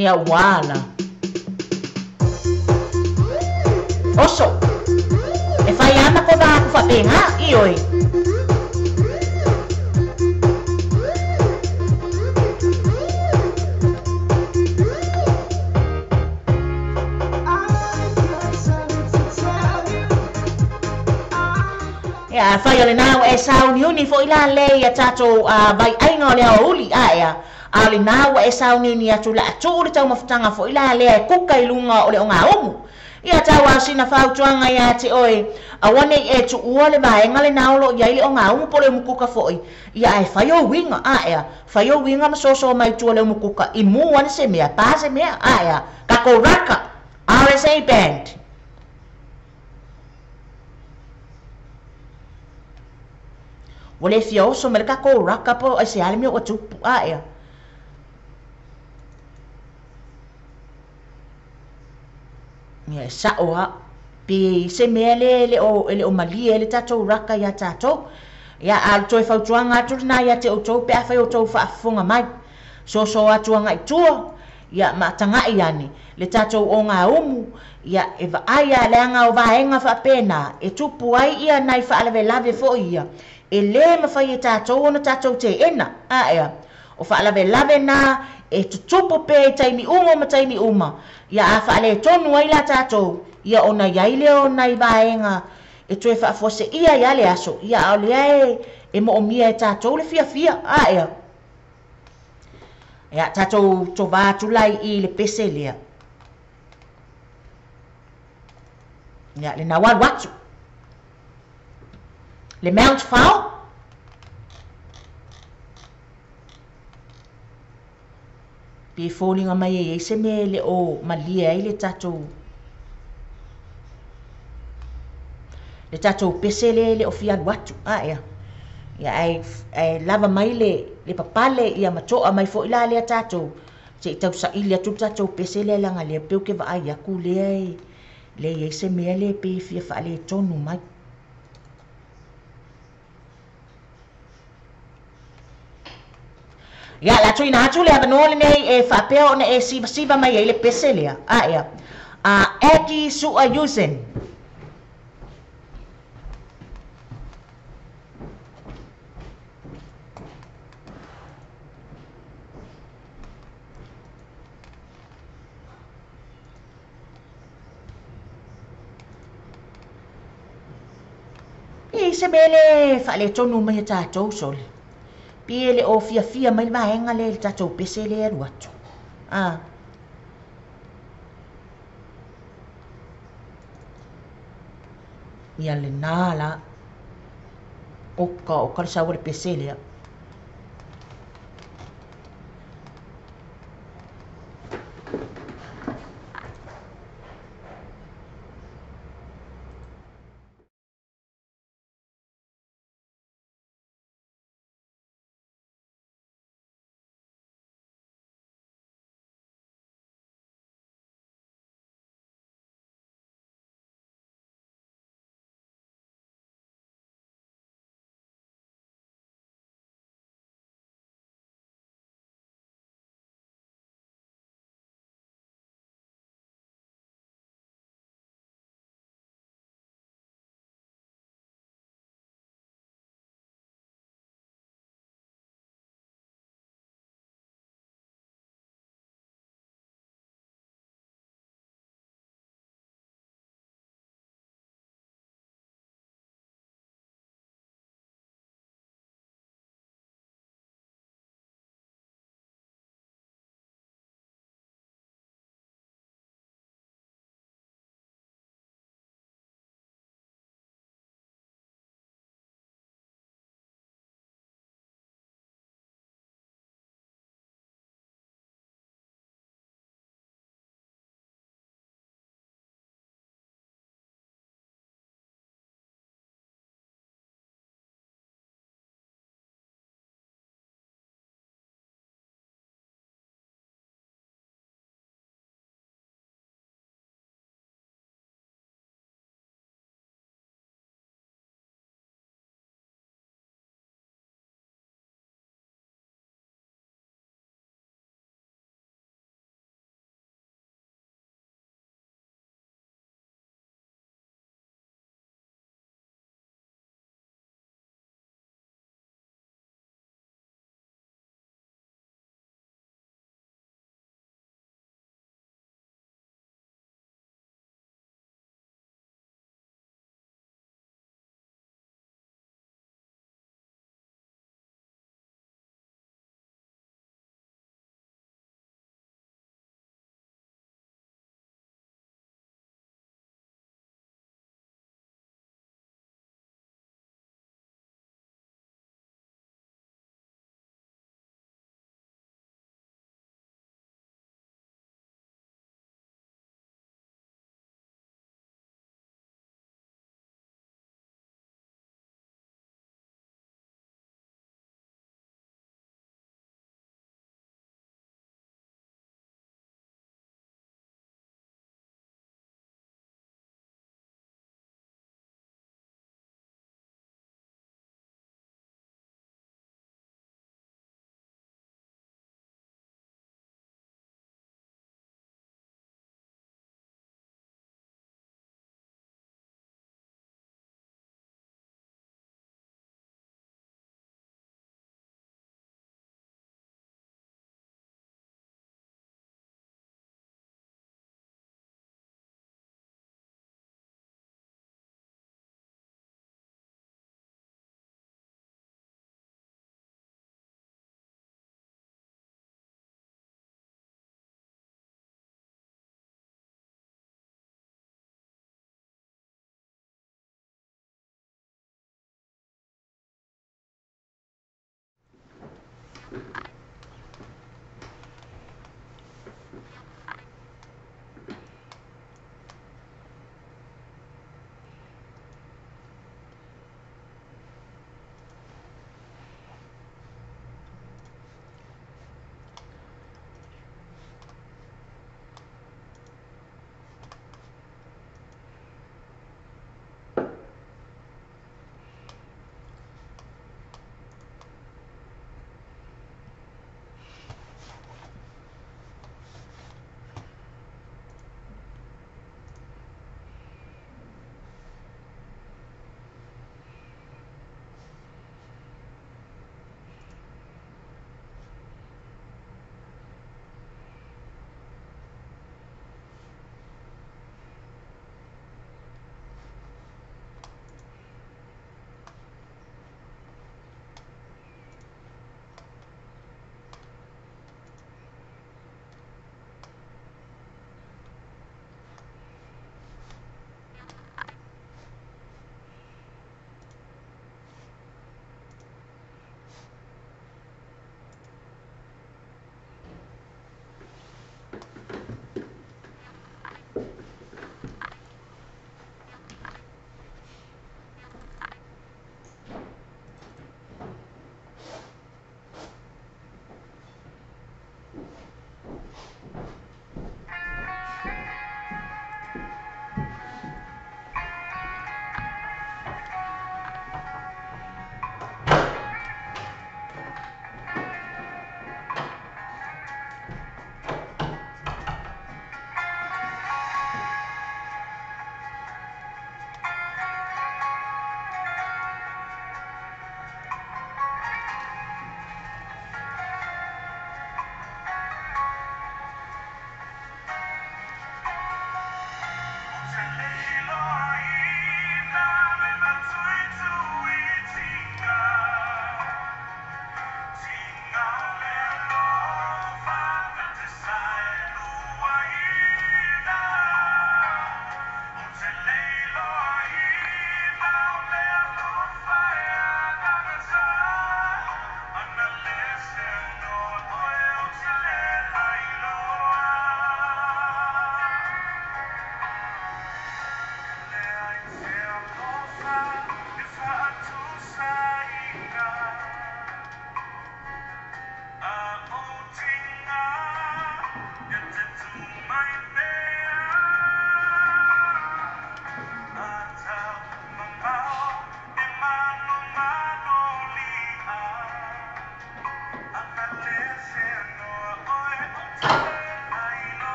Ia ua la. Oso. E fai ama ko va ku whapenga, i oi. Ia, fai o le nā e sauniuni fo ila le ia tātou vai ainga o le uli a ea. A le nā ua e sauniuni atu la atu le taumafataga fo ila le e kuka i lunga o le o ngā umu. Ia tau a sina fautuanga ia te oe, a wane e tu ua le vaenga le nā olo ia ile o ngā umu po le umukuka foi. Ia e fai o winga, a ea, fai o winga ma soso mai tua le umukuka. I mu ane se mea, pā se mea, a ea, kako raka, RSA Band. Ua le fia oso me le kako raka po ai se ale mea ua tupu, a ea. Ia e sao ha, pe se mea le le o le o malie le tātou raka ia tātou. Ia a toe fautuanga atu lena ia te outou pe a fai outou faafofoga mai. Soso atu agai tua, ia ma taga'i ane le tātou o ngā umu, ia e vaai a leaga o vaega faapena e tupu ai ia nai faalavelave fo'i ia. E lē mafai e tātou ona tātou teʻena, a ea. O faalavelave na e tutupu pea i taimi uma ma taimi uma. Ia a faaletonu ai la tātou, ia ona iai lea o nai vaega e toe faafuaseʻia ia le aso, ia a o lea e moomia e tātou le fiafia, a ea. Ia tātou tovā atu lai i le pese lea. Ia le nawalu atu. Le Mount Fao. Pe fōlinga mai e se mea le o malie ai le tātou pese le le o fialu atu, a ea. Ia ai lava mai le papale ia matoa mai foi la lea tātou. Se i tausaili atu tātou pese le langa lea peu ke vaai aku lea e le iai se mea le pe fia faale tonu mai. Ia, la tuina atu le avanoa lenei e faapea ona e sivasiva mai ai le pese lea. A ea. A Eki Sua Yusen. I se mele faale tonu mai e tātou sole. Pie le o fia fia mai le vaenga le tātou pese le alu atu. Ah. Ia le nā la. Oka, oka le sawa le pese lea.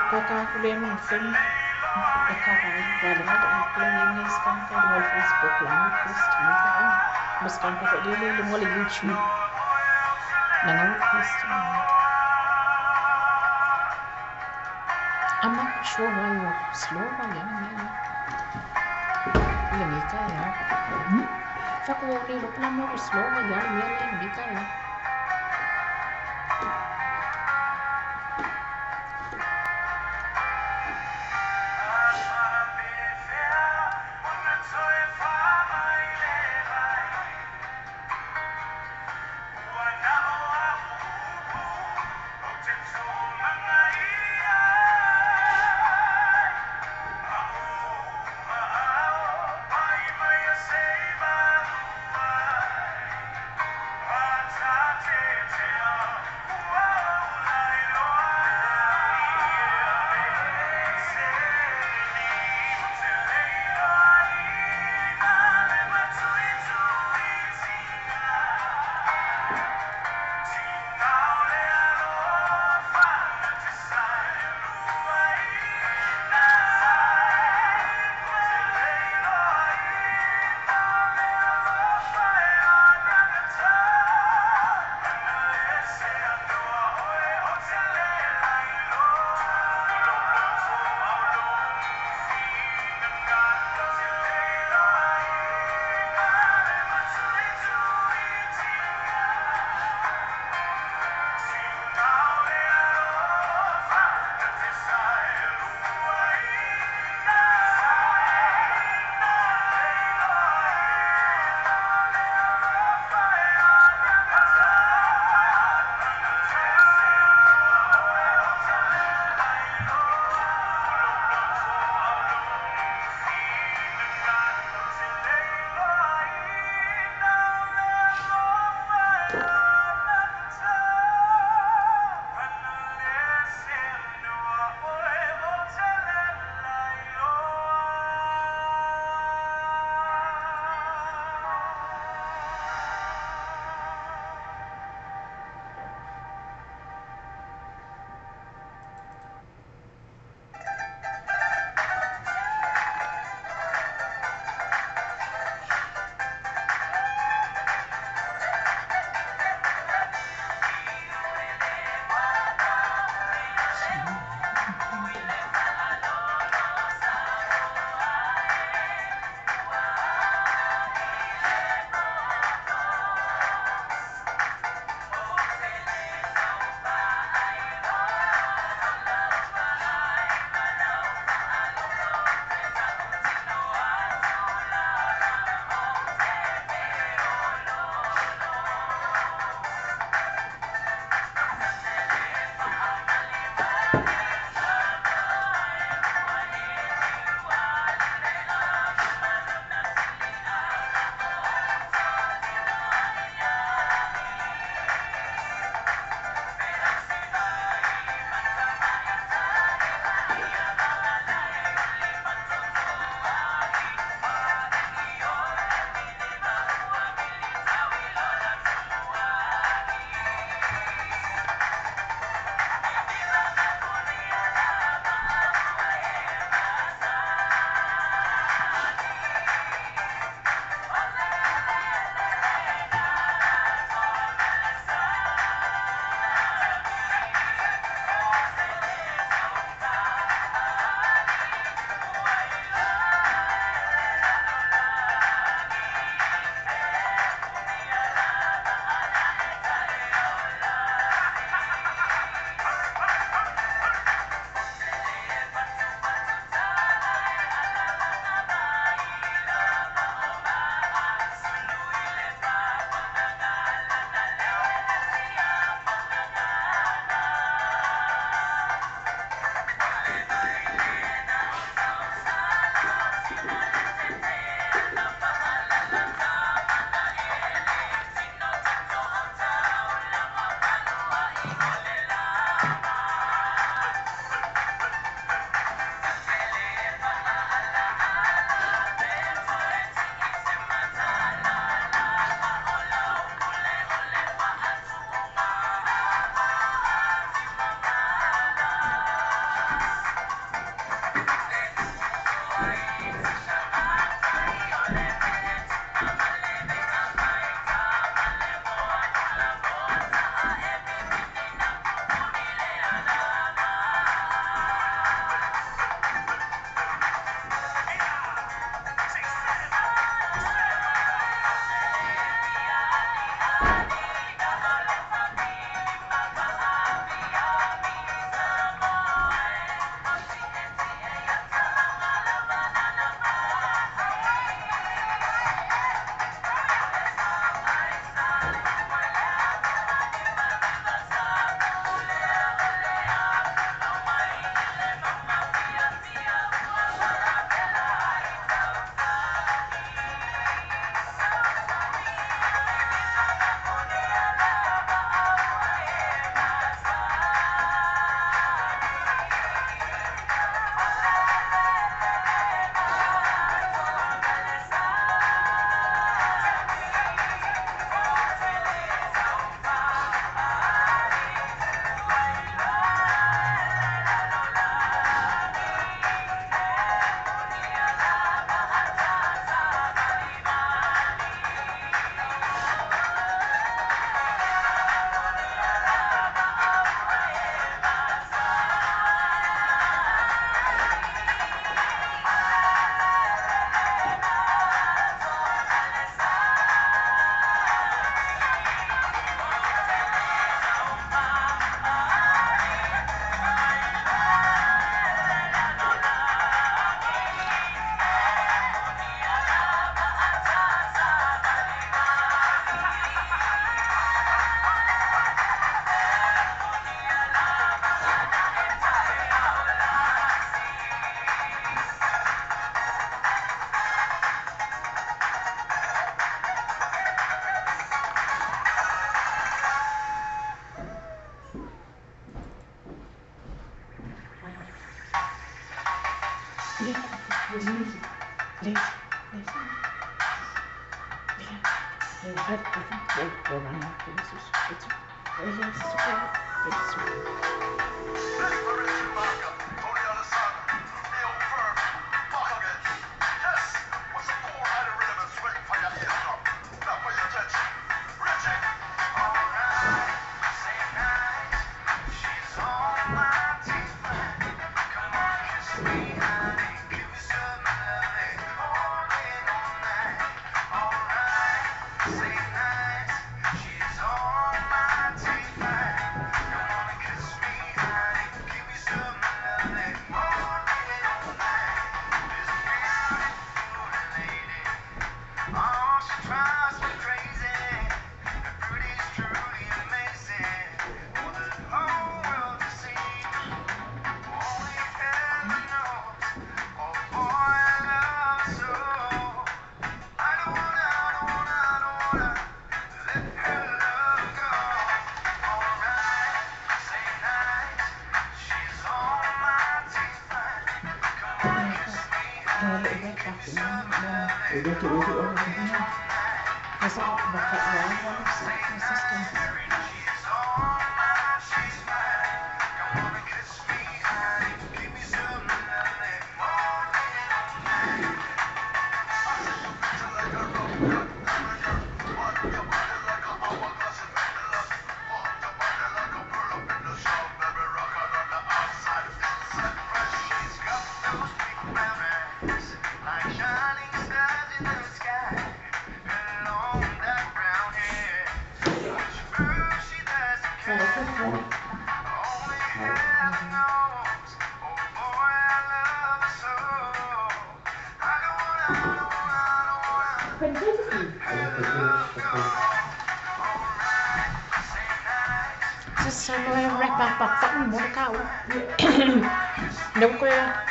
Kaka kulen thing. E kaka wala na kulen ni skan ka mo Facebook lang post mo ka. Mas kan ka le le mo le YouTube. Na na post. I'm not sure why you're slow ba yan yan. Le ka ya. Fa ko le lo plan mo slow ba yan yan le ka ya. I think we'll run out for this. It's, it's okay. It's Just wrap up a fucking motor. No go.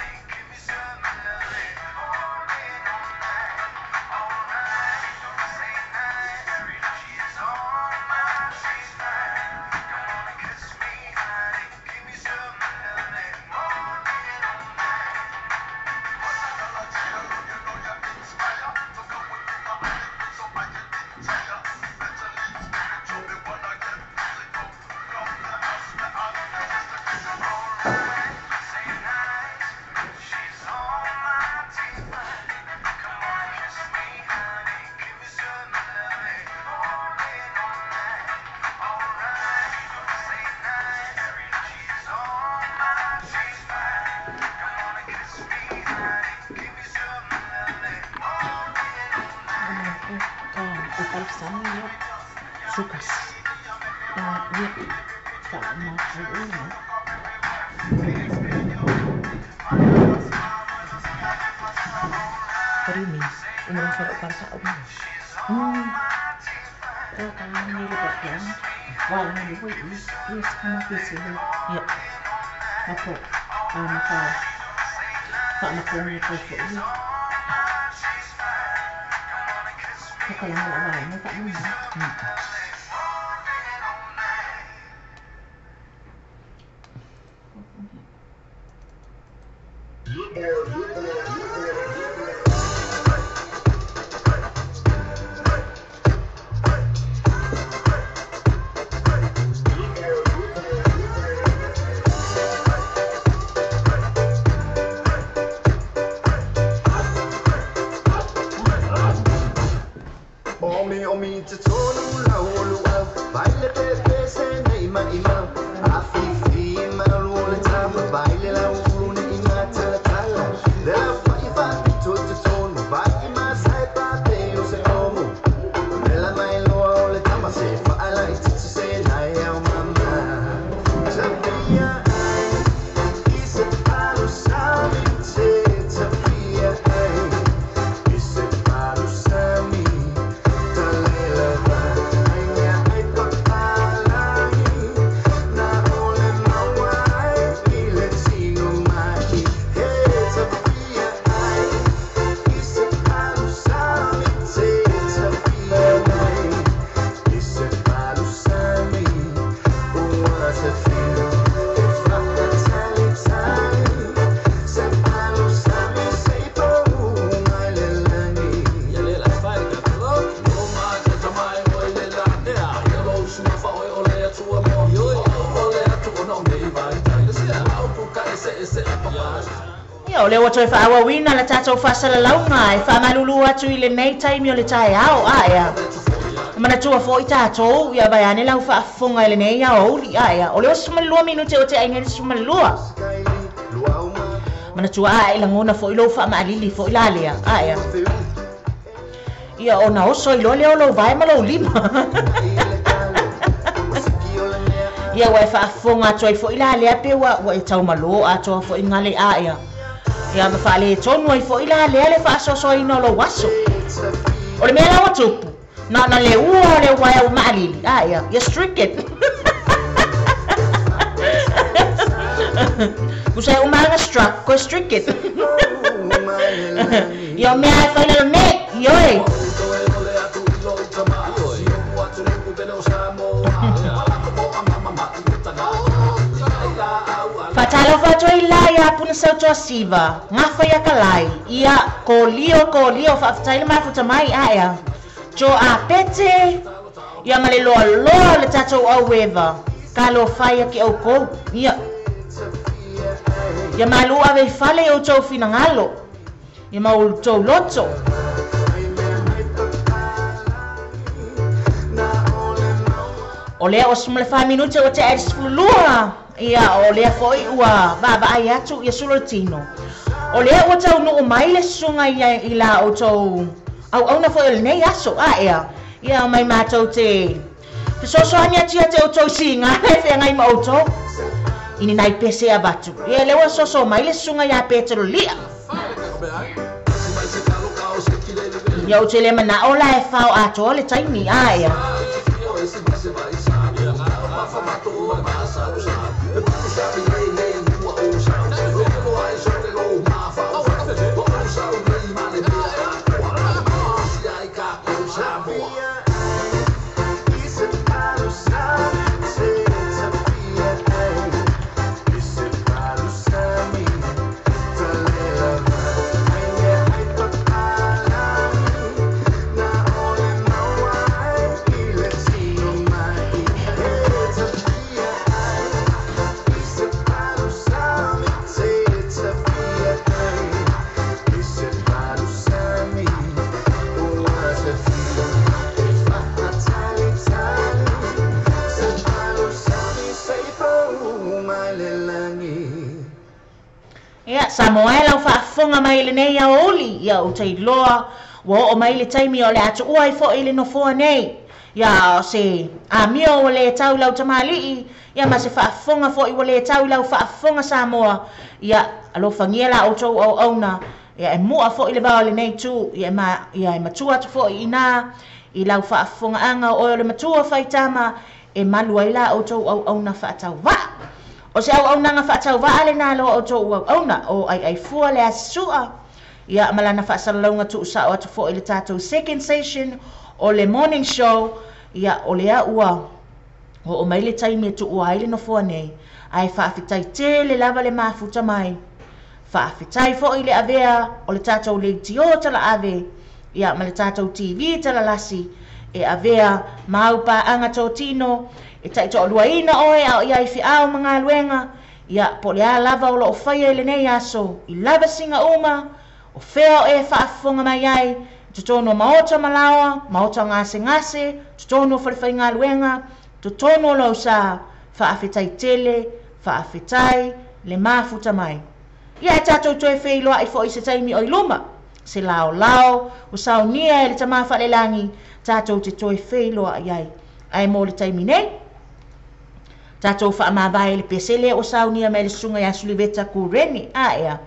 What do you mean? Ia, o lea ua toe faaauauina le tatou faasalalauga e faamalulu atu i lenei taimi o le taeao, aea. E manatua foi tatou, ia vaeane lau faafofoga i lenei aoauli, aea. O lea ua 12 minute ua tea ai nei le 12. Manatua ae lagona foi lou faamaalili foi la lea, aea. Ia, ona oso ai loa lea o lou vae ma lou lima. Ia, ua e faafofoga atu ai foi la lea pe ua e taumalō atoa foi gale, aea. Ia, ma faaletonu ai foi la lea le faasoasoaina o lou aso. O le mea la ua tupu, na ona le ua o le uaea ua maalili, aea, ia stricken. Pusa e uma anga struck, koe stricken. Ia, o mea e fai lalo nei, ioe. Faatalofa atu ai la ia Puna Sautoa Siva, gafa ia kalai, ia kolio kolio faafetai le mafuta mai, aea. Jo a pete, ia ma le loa loa le tatou aueva, ka lo fai a ke oukou, ia. Ia malu ave i fale i outou finagalo, ia ma outou loto. O lea ua 14 minute ua tea ai le 12, ia o lea foi ua vaavaai atu ia sulo le tino. O lea ua taunuu mai le susuga ia i la outou auauna foi o lenei aso, aea. Ia mai matou te fesoasoani atu ia te outou siga e feagai ma outou. I ni nai pese avatu. Ia lea ua soso mai le susuga ia Petero Lia. Ia ou te le manao la e fao atoa le taimi, aea. Ia, Samoa e lau faafofoga mai i lenei aoauli, ia ou te iloa ua oo mai le taimi o le a tuua ai foi i le nofoa nei. Ia, o se amio ua le tau i lau tamalii, ia ma se faafofoga foi ua le tau i lau faafofoga Samoa. Ia, alofagia la outou auauna, ia e mua foi le vao o lenei itu, ia e ma, ia e matua atu foi inā i lau faafofogaaga o oe o le matua faitama, e malu ai la outou auauna faatauvaa. O se auaunaga faatauvaa lenā loa outou auauna, o Aiaifua le Asi Sua, ia ma lana faasalalauga tuusao atu foi i le tatou second session o le morning show, ia o lea ua oo mai le taimi e tuua ai le nofoa nei, ae faafetai tele lava le mafuta mai. Faafetai foi le avea o le tatou leitio talaave, ia ma le tatou TV talalasi, e avea ma au paaga totino, e taitoaluaina oe a o ia i feao ma galuega, ia po o le a lava o loo faia i lenei aso, i lava siga uma, o fea o e faafofoga mai ai, i totonu o maota ma laoa, maota gasegase, totonu o falefaigaluega, totonu o lou sa, faafetai tele, faafetai le mafuta mai. Ia e tatou toe feiloai foi i se taimi o i luma, se laolao ua saunia e le Tama Faalelagi tatou te toe feiloai ai. Ae mo le taimi nei, tatou faamavae i le pese lea ua saunia mai e le susuga ia Suliveta Kureni, aea.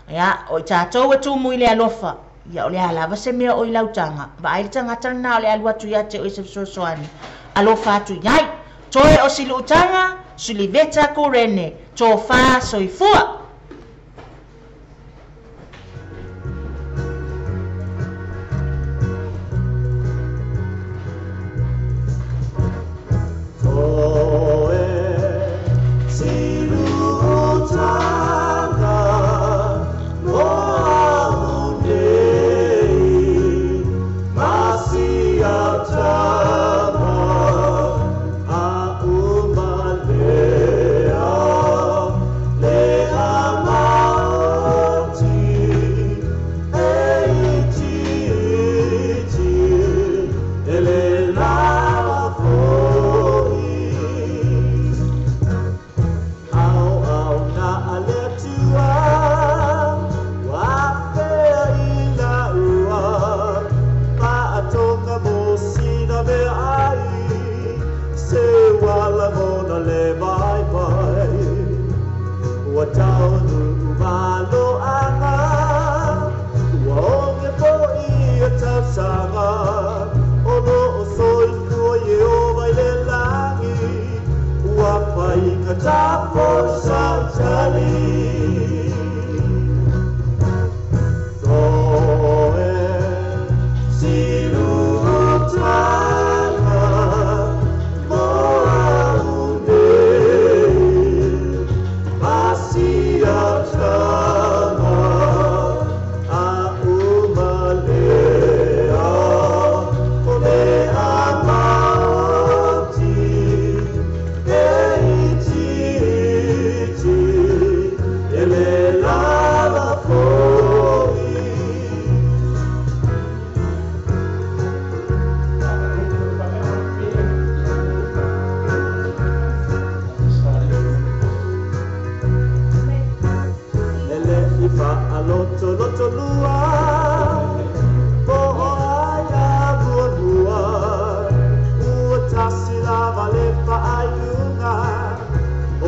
Ia, o i tatou e tumu i le alofa, ia o le a lava se mea o i lautaga, vaai le tagata lenā o le alu atu ia te oe se fesoasoani, alofa atu i ai. Toe o si luutaga, Suliveta Kurene, tofa soifua. Le ona le vaivai. Ua taunuu maloaga, ua oge foʻi ia tausaga. O loo soifua Ieova i le lagi, ua faigata foi sau tali. Toe siluutaga mo au nei, masiataga a umalea, o le amaoti e itiiti, e le lava foʻi. E leʻi faʻalotolotolua po o ai a muamua, ua tasi lava le faaiuga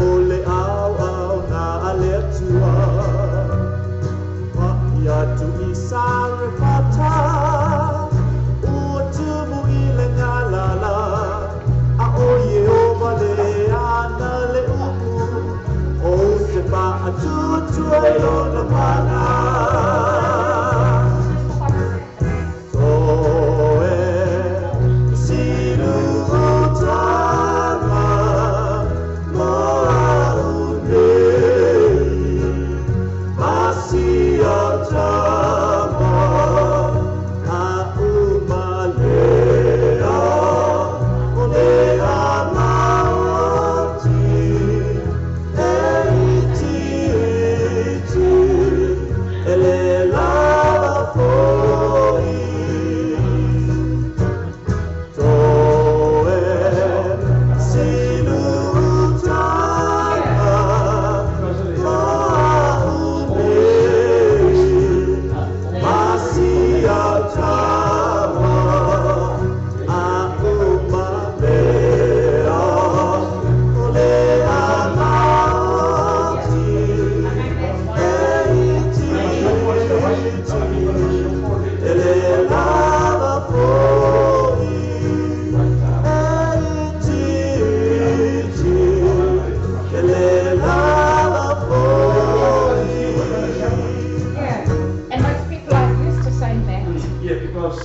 o le auauna a le Atua. Paʻi atu i Sarefata, ua tumu i le galala, a o Ieova le ana le upu, ou te faatuatua i lona mana. Toe siluutaga mo au nei, masiataga a umalea, o le amaoti e itiiti, e le lava foʻi. Toe siluutaga mo au nei, masiataga a umalea, o le amaoti e itiiti, e le lava foʻi. E itiiti, e le lava foʻi. Yeah, and most people aren't used to saying that. Yeah, because